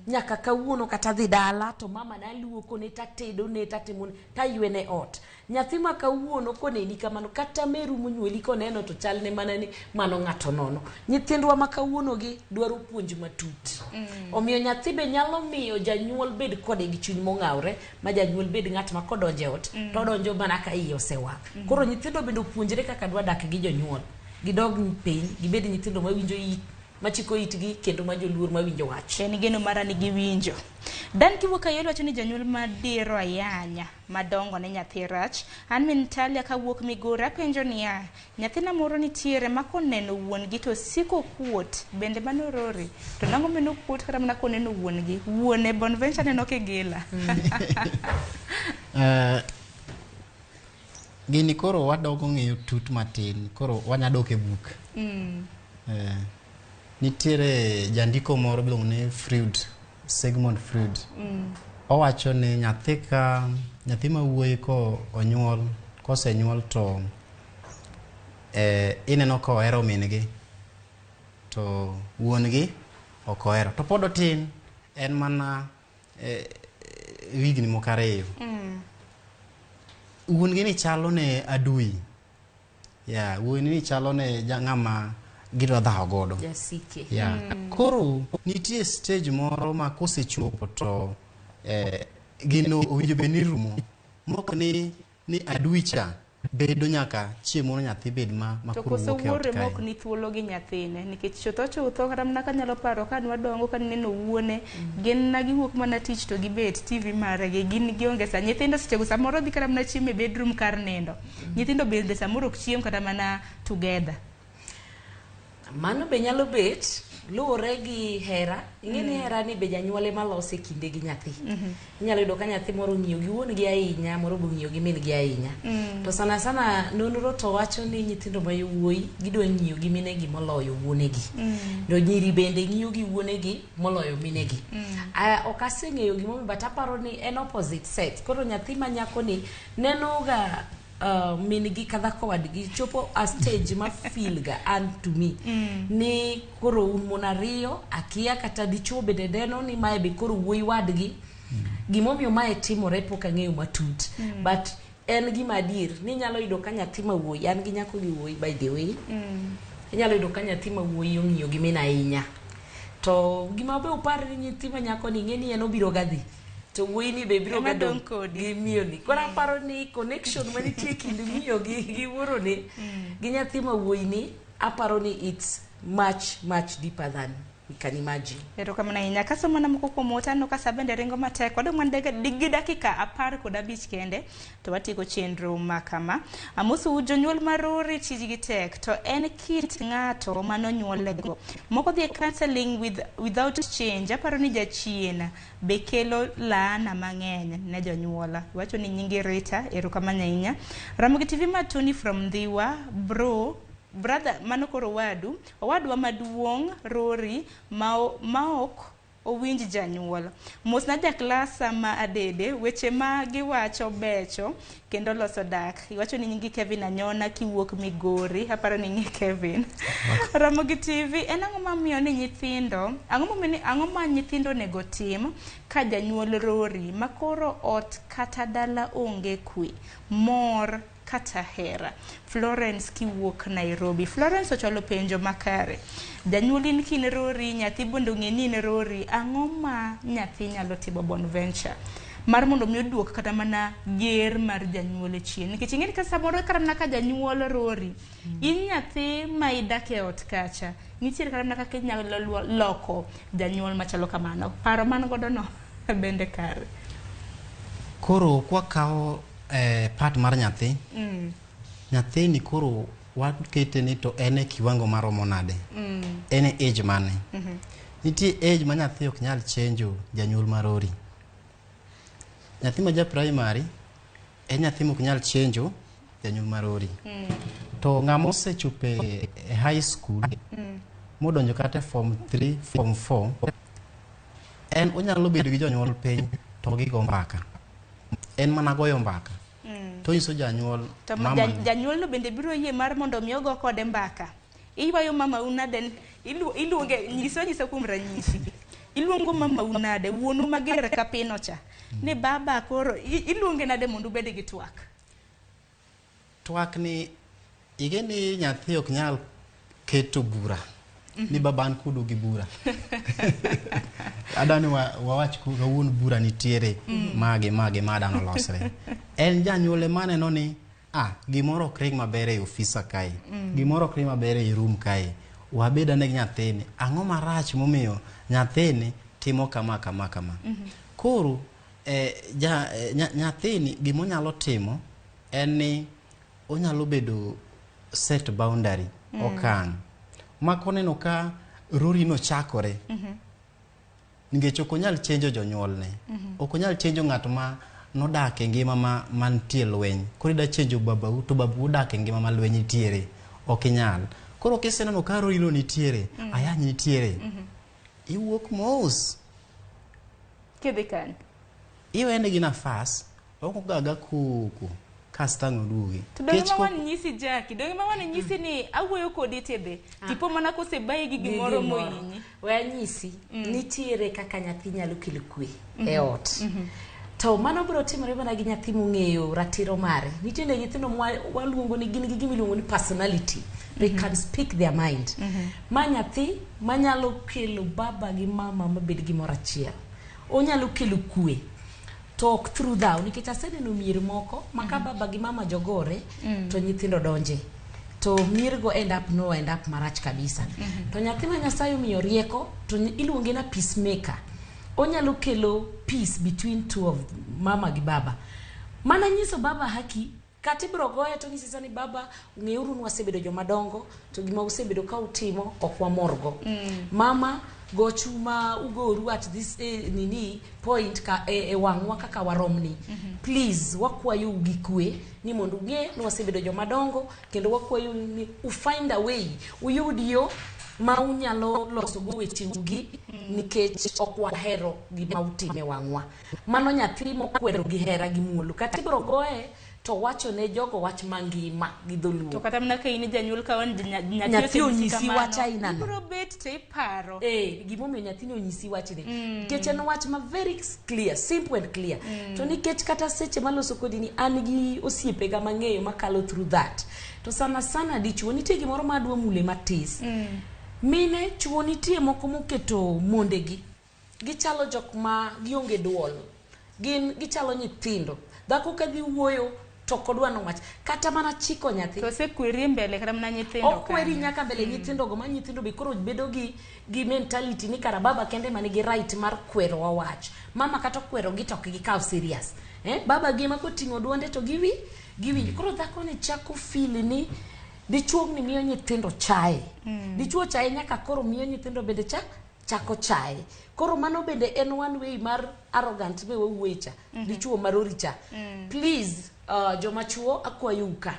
nyaka kawuono kata dhi dala to mama naluoko ne tatedo ne tatimo ne taywene ot nyathi ma kawuono koneni kamano kata meru monyuoli koneno to chalne mana ni mano ng'ato nono nyithindwa ma kawuono gi dwaro puonj matut omiyo nyathi be nyalo miyo janyuol bed kode gi chuny mong'awre ma janyuol bed ng'at ma kodonjo e ot to odonjo mana ka iye osewang' koro nyithindo bende opuonjre kaka dwa dak gi jonyuol gidog piny gibed nyithindo mawinjo it machiko itgi kendo ma joluor mawinjo wach. En geno mara ni giwinjo. Dan kiwuok Kayole wacho ni janyuol madiro ayanya madongo ne nyathi rach. An min Talia kawuok Migori apenjo niya, nyathina moro nitiere ma koneno wuon gi to siko kuot, bende mano rori? To nang'o meno kuot kata mana koneno wuon gi? Wuone Bonventure neno kigila. Gini koro wadogo ng'eyo tut matin, koro wanya dok e buk. Nitiere jandiko moro miluongo ni Freud, Sigmund Freud. Owacho ni nyathi ka nyathi ma wuoyi ko onyuol kosenyuol to ineno ka ohero min gi to wuon gi ok ohero to pod otin en mana higni moko 2. Wuon gi ni chalo ne adui. Yeah, wuon ni chalo ne ng'ama gidwa dhawo godo. Jasike. Yeah. Koro nitie stage moro ma kosechopo to gino owinjo bed ni rumo. Mok ni adui cha bedo nyaka chieng' moro nyathi bed ma To koro koso wuok e ot wuore kae. mok ni thuolo gi nyathine nikech chutho chutho kata mana kanyalo paro ka nwadongo ka nineno wuone gin na giwuok mana tich to gibet TV margi gin gionge sa nyithindo sechego samoro dhi kata mana chiemo e bedroom kar nindo nyithindo bende samoro ok chiem kata mana together. Mano be nyalo bet luwore gi hera. Ing'e ni hera ni be janyuol ema lose kinde gi nyathi. Inyalo yudo ka nyathi moro ong'iyo gi wuon gi ahinya, moro be ong'iyo gi min gi ahinya. To sana sana nonro to wacho ni nyithindo ma yowuoyi gidwa ng'iyo gi minegi moloyo wuonegi. To nyiri bende ng'iyo gi wuonegi moloyo minegi. Ok aseng'eyo gimomiyo but aparo ni en opposite sex. Koro nyathi ma nyako ni neno ga min gi ka dhako wadgi chopo a stage ma feel ga an to me ni koro un mon ariyo akia kata dichuo bende neno ni mae be koro wuoyi wadgi gimomiyo mae timore pok ang'eyo matut but en gima adier ni inyalo yudo ka nyathi ma wuoyi an gi nyako gi wuoyi by the way inyalo yudo ka nyathi ma wuoyi ong'iyo gi min ahinya to gima be upar ni nyathi ma nyako ni ing'e ni en obiro ga dhi to wuoyi ni be biro ga dong' gi miyo ni koro aparo ni connection manitie kind miyo gi wuoro ni gi nyathi ma wuoyi ni aparo ni it's much much deeper than we can imagine. Erokamano ahinya. Kasomo na moko kuom ote aneno ka sa bende ringo matek. Wadong' mana gi dakika 15 kende to watieko chenro ma kama. Amosou jonyuol marori tijgi tek to en kit ng'ato manonyuolego. Moko dhi e counseling without change. Aparo ni jachien be kelo laana mang'eny ne jonyuola. Wacho ni nyingi Rita, erokamano ahinya. Ramogi TV ma Tony from Ndhiwa, bro brother mano koro wadu owadwa maduong' Rory maok Owinj janyuol. Mosna jaklasa ma Adede, weche ma giwacho becho kendo loso dak. Iwacho ni nyingi Kevin Anyona kiwuok Migori, aparo ni ing'e Kevin. Ramogi TV, en ang'o mamiyo ni nyithindo, ang'o momiyo ni ang'o ma nyithindo onego tim ka janyuol rori ma koro ot kata dala onge kwe, mor kata hera? Florence kiwuok Nairobi. Florence ochwalo penjo makare. Janyuol in kin rori, nyathi bende ong'e ni in rori, ang'o ma nyathi nyalo timo Bonventure mar mondo mi oduok kata mana ger mar janyuol e chien? Nikech ing'e ni ka samoro kata mana ka janyuol rori, in nyathi ma idak e ot kacha, nitiere kata mana kaka inyalo loko janyuol machalo kamano. Paro man godo no bende kare. Koro kwakawo part mar nyathi, nyathini koro wakete ni to en e kiwango maromo nade, en e age mane. Nitie age ma nyathi ok nyal chenjo janyuol marori. Nyathi ma ja primary en nyathi mok nyal chenjo janyuol marori. To ng'ama osechopo e high school, modonjo kata e form 3, form 4, en onyalo bedo gi jonyuol piny to gigo mbaka. En mana goyo mbaka. To onyiso janyuol To mama janyuol no bende biro yie mar mondo mi ogo kode mbaka. Iywayo mama u nade, iluonge, nyisa kuom ranyisi. Iluongo mama u nade, wuonu mager ka pino cha. Ni baba koro, iluonge nade mondo ubed gi twak? Twak ni, ing'e ni nyathi ok nyal keto bura. Ni baba an kodu gi bura. Adwani wawach kawuono bura nitiere mage mage ma adwa nolosre. En janyuol ema neno ni gimoro ok ring maber e ofisa kae. Gimoro ok ring maber e room kae. Wabed ane gi nyathini. Ang'o marach momiyo nyathini timo kama kama kama. Koro nyathini gimonyalo timo en ni onyalo bedo set boundary, okang'. Ma koneno ka rori no chakore, nikech ok onyal chenjo jonyuolne. Ok onyal chenjo ng'at ma nodak e ngima ma mantie lweny. Koro ida chenjo babau to babau odak e ngima ma lweny nitiere. Ok inyal. Koro kiseneno ka rori no nitiere, ayany nitiere, iwuok mos. Kidhi kanye? Iwene gi nafas, ok ogaga koko kasto ang' oduogi. To donge ma wan nyisi Jackie, donge ma wan nyisi ni awuoyo kodi tidhi. Tipo mana kosebayi gi gimoro mohinyi. We anyisi, nitiere kaka nyathi nyalo kelo kwe e ot. To mano biro timore mana gi nyathi mong'eyo ratiro mare. Nitiere nyithindo waluongo ni gin gi gima iluongo ni personality. They can speak their mind. Ma nyathi manyalo kelo baba gi mama mabed gimoro achiel. Onyalo kelo kwe. To ok through thou, nikech aseneno mier moko ma ka baba gi mama jogore, to nyithindo donje. To miergo end up no end up marach kabisa. To nyathi ma Nyasaye omiyo rieko, to iluonge na peacemaker. Onyalo kelo peace between two of mama gi baba. Mana nyiso baba haki, kata ibiro goye to nyise ni baba, ng'euru ni wasebedo joma dongo, to gima usebedo ka utimo ok wamorgo. Mama, gochu ma ugoru at this nini point ka e wang'wa kaka waromni. Please, wakwayou gi kwe ni mondo ung'e ni wasebedo joma dongo, kendo wakwayou ni u find a way, uyud yo ma unyalo loso go wecheu gi, nikech ok wahero gima utime wang'wa. Mano nyathi mokwero gi hera gi muolo. Kata ibiro goye to wacho ne jogo wach mangima gi dholuo. To kata mana ka in janyuol ka wan nyathi Nyathi osenyisi onyisi kamano, wach aina no. Ibiro bet to iparo. Gimomiyo nyathini onyisi wachni. Nikech en wach ma very clear, simple and clear. To nikech kata seche maloso kodi ni an gi osiepega mang'eyo makalo through that. To sana sana dichuo nitie gimoro ma adwa mule matis. Mine chuo nitie moko moketo mondegi. Gichalo jok ma gionge duol. Gin gichalo nyithindo. Dhako ka dhi wuoyo to ok odwa nowach. Kata mana chiko nyathi. To osekweri e mbele kata mana nyithindo Okweri kanyo. nyaka mbele nyithindo go ma nyithindo be koro bedo gi mentality ni kara baba kende ma nigi right mar kwero wa wach. Mama kata okwero gi to ok gikaw serious. Baba gi ema koting'o duonde to giwinj. Koro dhako ni chako feel ni dichuo ni miyo nyithindo chae. Dichuo chae nyaka koro miyo nyithindo bende chako chae. Koro mano bende en one way mar arrogant be wawuoye cha. Dichuo marori cha. Please, joma chuo akwayou ka.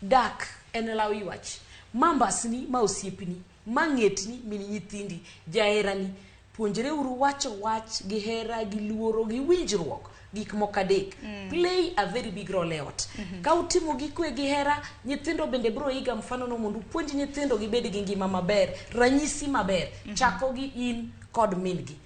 Dak en law ywach. Ma mbasni, ma osiepni, ma ng'etni, min nyithindi, jaherani. Puonjreuru wacho wach gi hera gi luoro gi winjruok gik moko adek play a very big role e ot. Ka utimo gi kwe gi hera, nyithindo bende biro iga mfano no mondo upuonj nyithindo gibed gi ngima maber, ranyisi maber. Chako gi in kod min gi.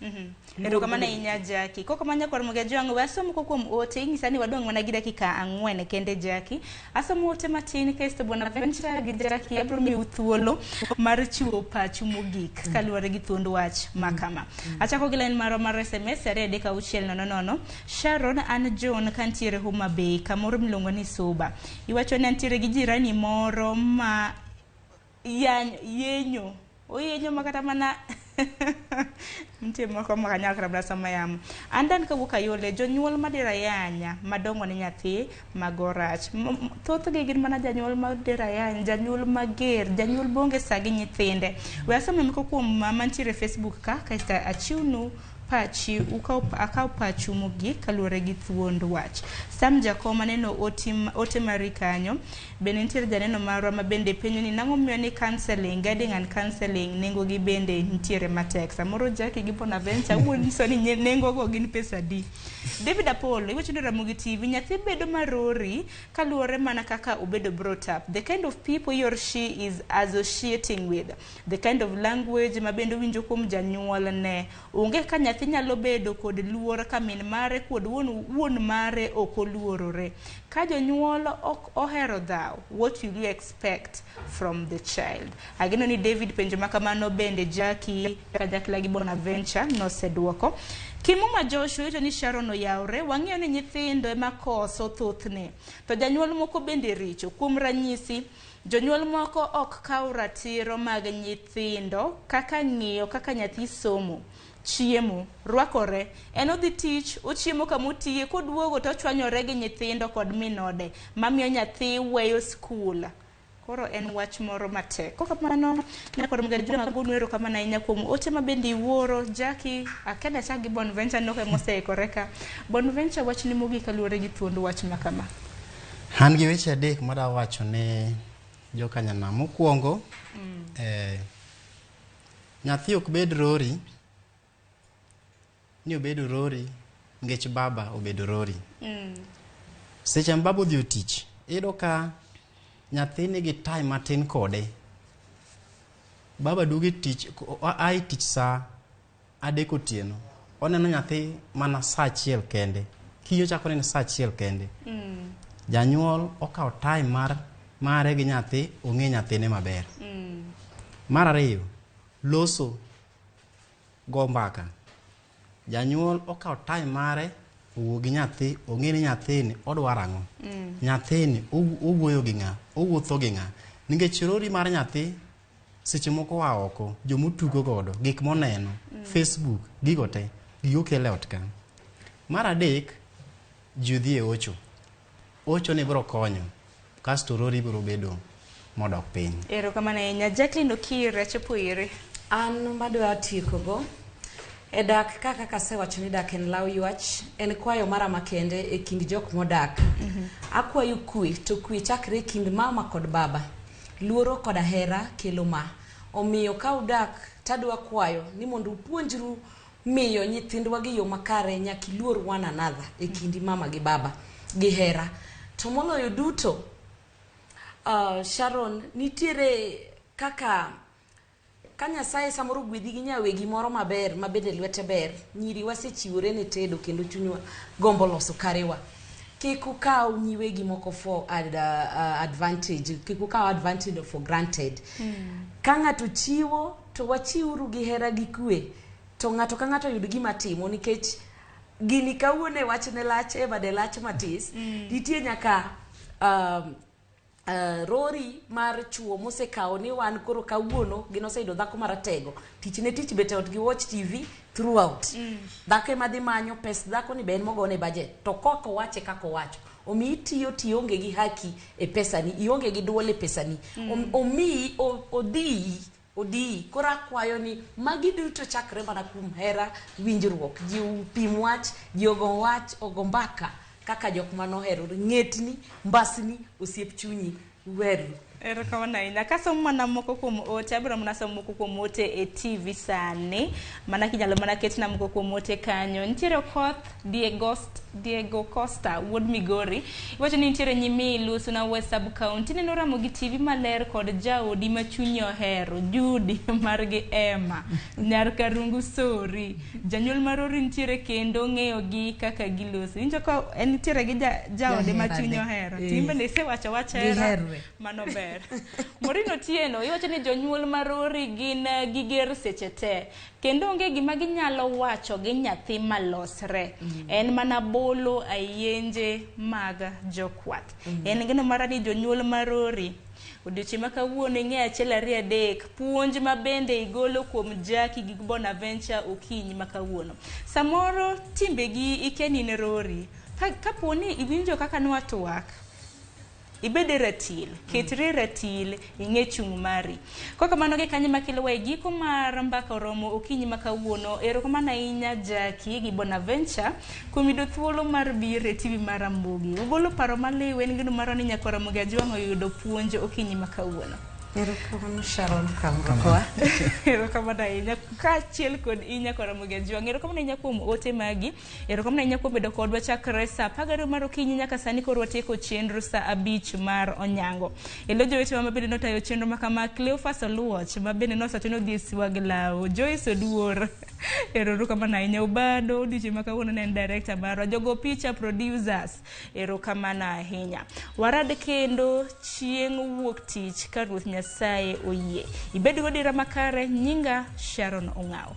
Erokamano ahinya Jackie. Kok kamano nyakwar Muga Jwang', we asom moko kuom ote, inyisa ni wadong' mana gi dakika 4 kende Jackie. Asomo ote matin kasto Bonaventure gi Jackie abiro miyou thuolo mar chiwo pachu mogik kaluwore gi thuond wach ma kama. Achako gi line marwa mar SMS 23600. Sharon an John kantiere Homa Bay kamoro miluongo ni Suba. Iwacho ni antiere gi jirani moro ma yenyo. Oyenyo makata mana nitie moko ma kanyal kata mana sama yamo. An dan kawuok Ayole, jonyuol madiro ayanya madongo ne nyathi mago rach. Thothgi gin mana janyuol madiro ayany, janyuol mager, janyuol bonge sa gi nyithinde. We asome moko kuom mantiere e Facebook ka, kaeto achiwnu pachi, akaw pachu mogik kaluwore gi thuond wach. Sam Jakom aneno ote mari kanyo. Bende nitiere janeno marwa ma bende penjo ni nang'o momiyo ni counseling, guiding and counseling nengo gi bende nitiere matek. Samoro Jackie gi Bonaventure wuo nyiso ni nengo go gin pesa adi. David Apollo iwacho ni Ramogi TV nyathi bedo marori kaluwore mana kaka obedo brought up. The kind of people he or she is associating with, the kind of language ma bende owinjo kuom janyuolne. Onge ka nyathi nyalo bedo kod luor ka min mare kod wuon mare ok oluorore. Ka jonyuol ok ohero dhaw, what will you expect from the child? Ageno ni David penjo ma kamano bende Jackie kanyakla gi Bonaventure noseduoko. Kimuma Joshua wacho ni Sharon oyawre, wang'eyo ni nyithindo ema koso thothne. To janyuol moko bende richo. Kuom ranyisi, jonyuol moko ok kaw ratiro mag nyithindo kaka ng'iyo kaka nyathi somo, chiemo, rwakore. En odhi tich, ochiemo kama otiye, koduogo to ochwanyore gi nyithindo kod min ode, mamiyo nyathi weyo skul. Koro en wach moro matek. Kokamano, nyakwar Muga Jwang' agonu erokamano ahinya kuom ote ma bende iwuoro. Jackie, akia achak gi Bonaventure nok ema oseikore ka. Bonaventure wachni mogik kaluwore gi thuond wach ma kama. An gi weche adek madwa wacho ne jokanyanam. Mokwongo, nyathi ok bed rori ni obedo rori nikech baba obedo rori. Seche ma baba odhi e tich, iyudo ka nyathi nigi time matin kode. Baba duogo e tich, a e tich saa 3 otieno. Oneno nyathi mana saa 1 kende. Kiny ochako onene saa 1 kende. Janyuol okawo time mare gi nyathi, ong'e nyathine maber. Mar ariyo, loso go mbaka. Janyuol okawo time mare owuo gi nyathi, ong'e ni nyathini odwaro ang'o. Nyathini owuoyo gi ng'a, owuotho gi ng'a. Nikech rori mar nyathi seche moko oa oko, jomotugo godo, gik moneno, Facebook, gigo te, gigo kelo e ot ka. Mar adek, ji odhi e ocho. Ocho ni biro konyo, kasto rori biro bedo modok piny. Erokamano ahinya. Jacqueline Okir, achopo ire. An madwa tiekogo e dak kaka asewacho ni dak en law ywach, en kwayo mara makende e kind jok modak. Akwayo kwe, to kwe chakre e kind mama kod baba. Luoro koda hera kelo ma. Omiyo ka udak tadwa kwayo ni mondo upuonjru miyo nyithindwa gi yo makare, nyaka iluor one another e kindi mama gi baba gi hera. To moloyo duto, Sharon, nitiere kaka ka Nyasaye samoro gwedhi gi nyawegi moro maber ma bende lwete ber, nyiri wasechiwore ne tedo kendo chunywa gombo loso karewa. Kik ukaw nyiwegi moko for advantage, kik ukaw advantage for granted. Ka ng'ato chiwo to wachiwuru gi hera gi kwe, to ng'ato ka ng'ato oyud gima timo, nikech gini kawuono e wachne lach e bade lach matis. Nitie nyaka rori mar chuo mosekawo ni wan koro kawuono gin oseyudo dhako maratego, tich ne tich bet e ot gi watch TV throughout. Dhako ema dhi manyo pes, dhako ni be en mogone budget, to kok owache kaka owacho. Omiyi tiyo tionge gi haki e pesani, ionge gi duol e pesani. Omiyi odiyi odiyi. Koro akwayo ni magi duto chakre mana kuom hera, winjruok, ji upim wach, ji ogo wach, ogo mbaka kaka jok manohero ng'etni, mbasni, osiep chunyi, uweru. Erokamano ahinya. Kasomo mana moko kuom ote, abiro mana somo moko kuom ote e TV sani. Mana kinyalo mana ketna moko kuom ote kanyo. Nitiere Okoth Diego, Diego Costa, wuod Migori. Iwacho ni nitiere Nyimilu, Suna West Sub County. Neno Ramogi TV maler kod jaodi ma chunyi ohero, Judy margi Emma. Nyar Karungu Sori. Janyuol marori nitiere kendo ng'eyo gi kaka giloso. Iwinjo ka en nitiere gi jaode ma chunye ohero. Eh. Timbe ne isewacho wach hera. Giherre. Mano ber. Maureen Otieno, iwacho ni jonyuol marori gin giger seche te. Kendo onge gima ginyalo wacho gi nyathi malosre. En mana bolo ayenje mag jokwath. En geno mara ni jonyuol marori odiochieng' ma kawuono ing'e achiel ariyo adek puonj ma bende igolo kuom Jackie gi Bonaventure okinyi ma kawuono. Samoro timbegi ikia ni in rori. Kapo ni iwinjo kaka nwatwak, ibed e ratil, ketri e ratil, ing'e chung' mari. Kokamano gi kanyo makelowa e giko mar mbaka oromo okinyi ma kawuono. Erokamano ahinya Jackie gi Bonaventure kuom yudo thuolo mar biro e TV mar Ramogi. Ugolo paro maliw en geno marwa ni nyakwa Ramogi Ajwang' oyudo puonj okinyi ma kawuono. Erokamano Sharon Kamrokoa. Erokamano ahinya kaachiel kod in nyakwa Ramogi Ajwang'. Erokamano ahinya kuom ote magi. Erokamano ahinya kuom bedo kodwa chakre saa 12 mar okinyi nyaka sani koro watieko chenro saa 5 mar onyango. Elo jowetewa ma bende notayo chenro makama Cleophas Oluoch ma bende nosacho ni odhi e siwag law. Joyce Oduor. Erokamano ahinya. Obado odiochieng' ma kawuono ne en director marwa. Jogo picha producers. Erokamano ahinya. Warad kendo chieng' wuok tich ka Ruoth Nyasaye oyie. Ibed godira makare, nyinga Sharon Ong'aw.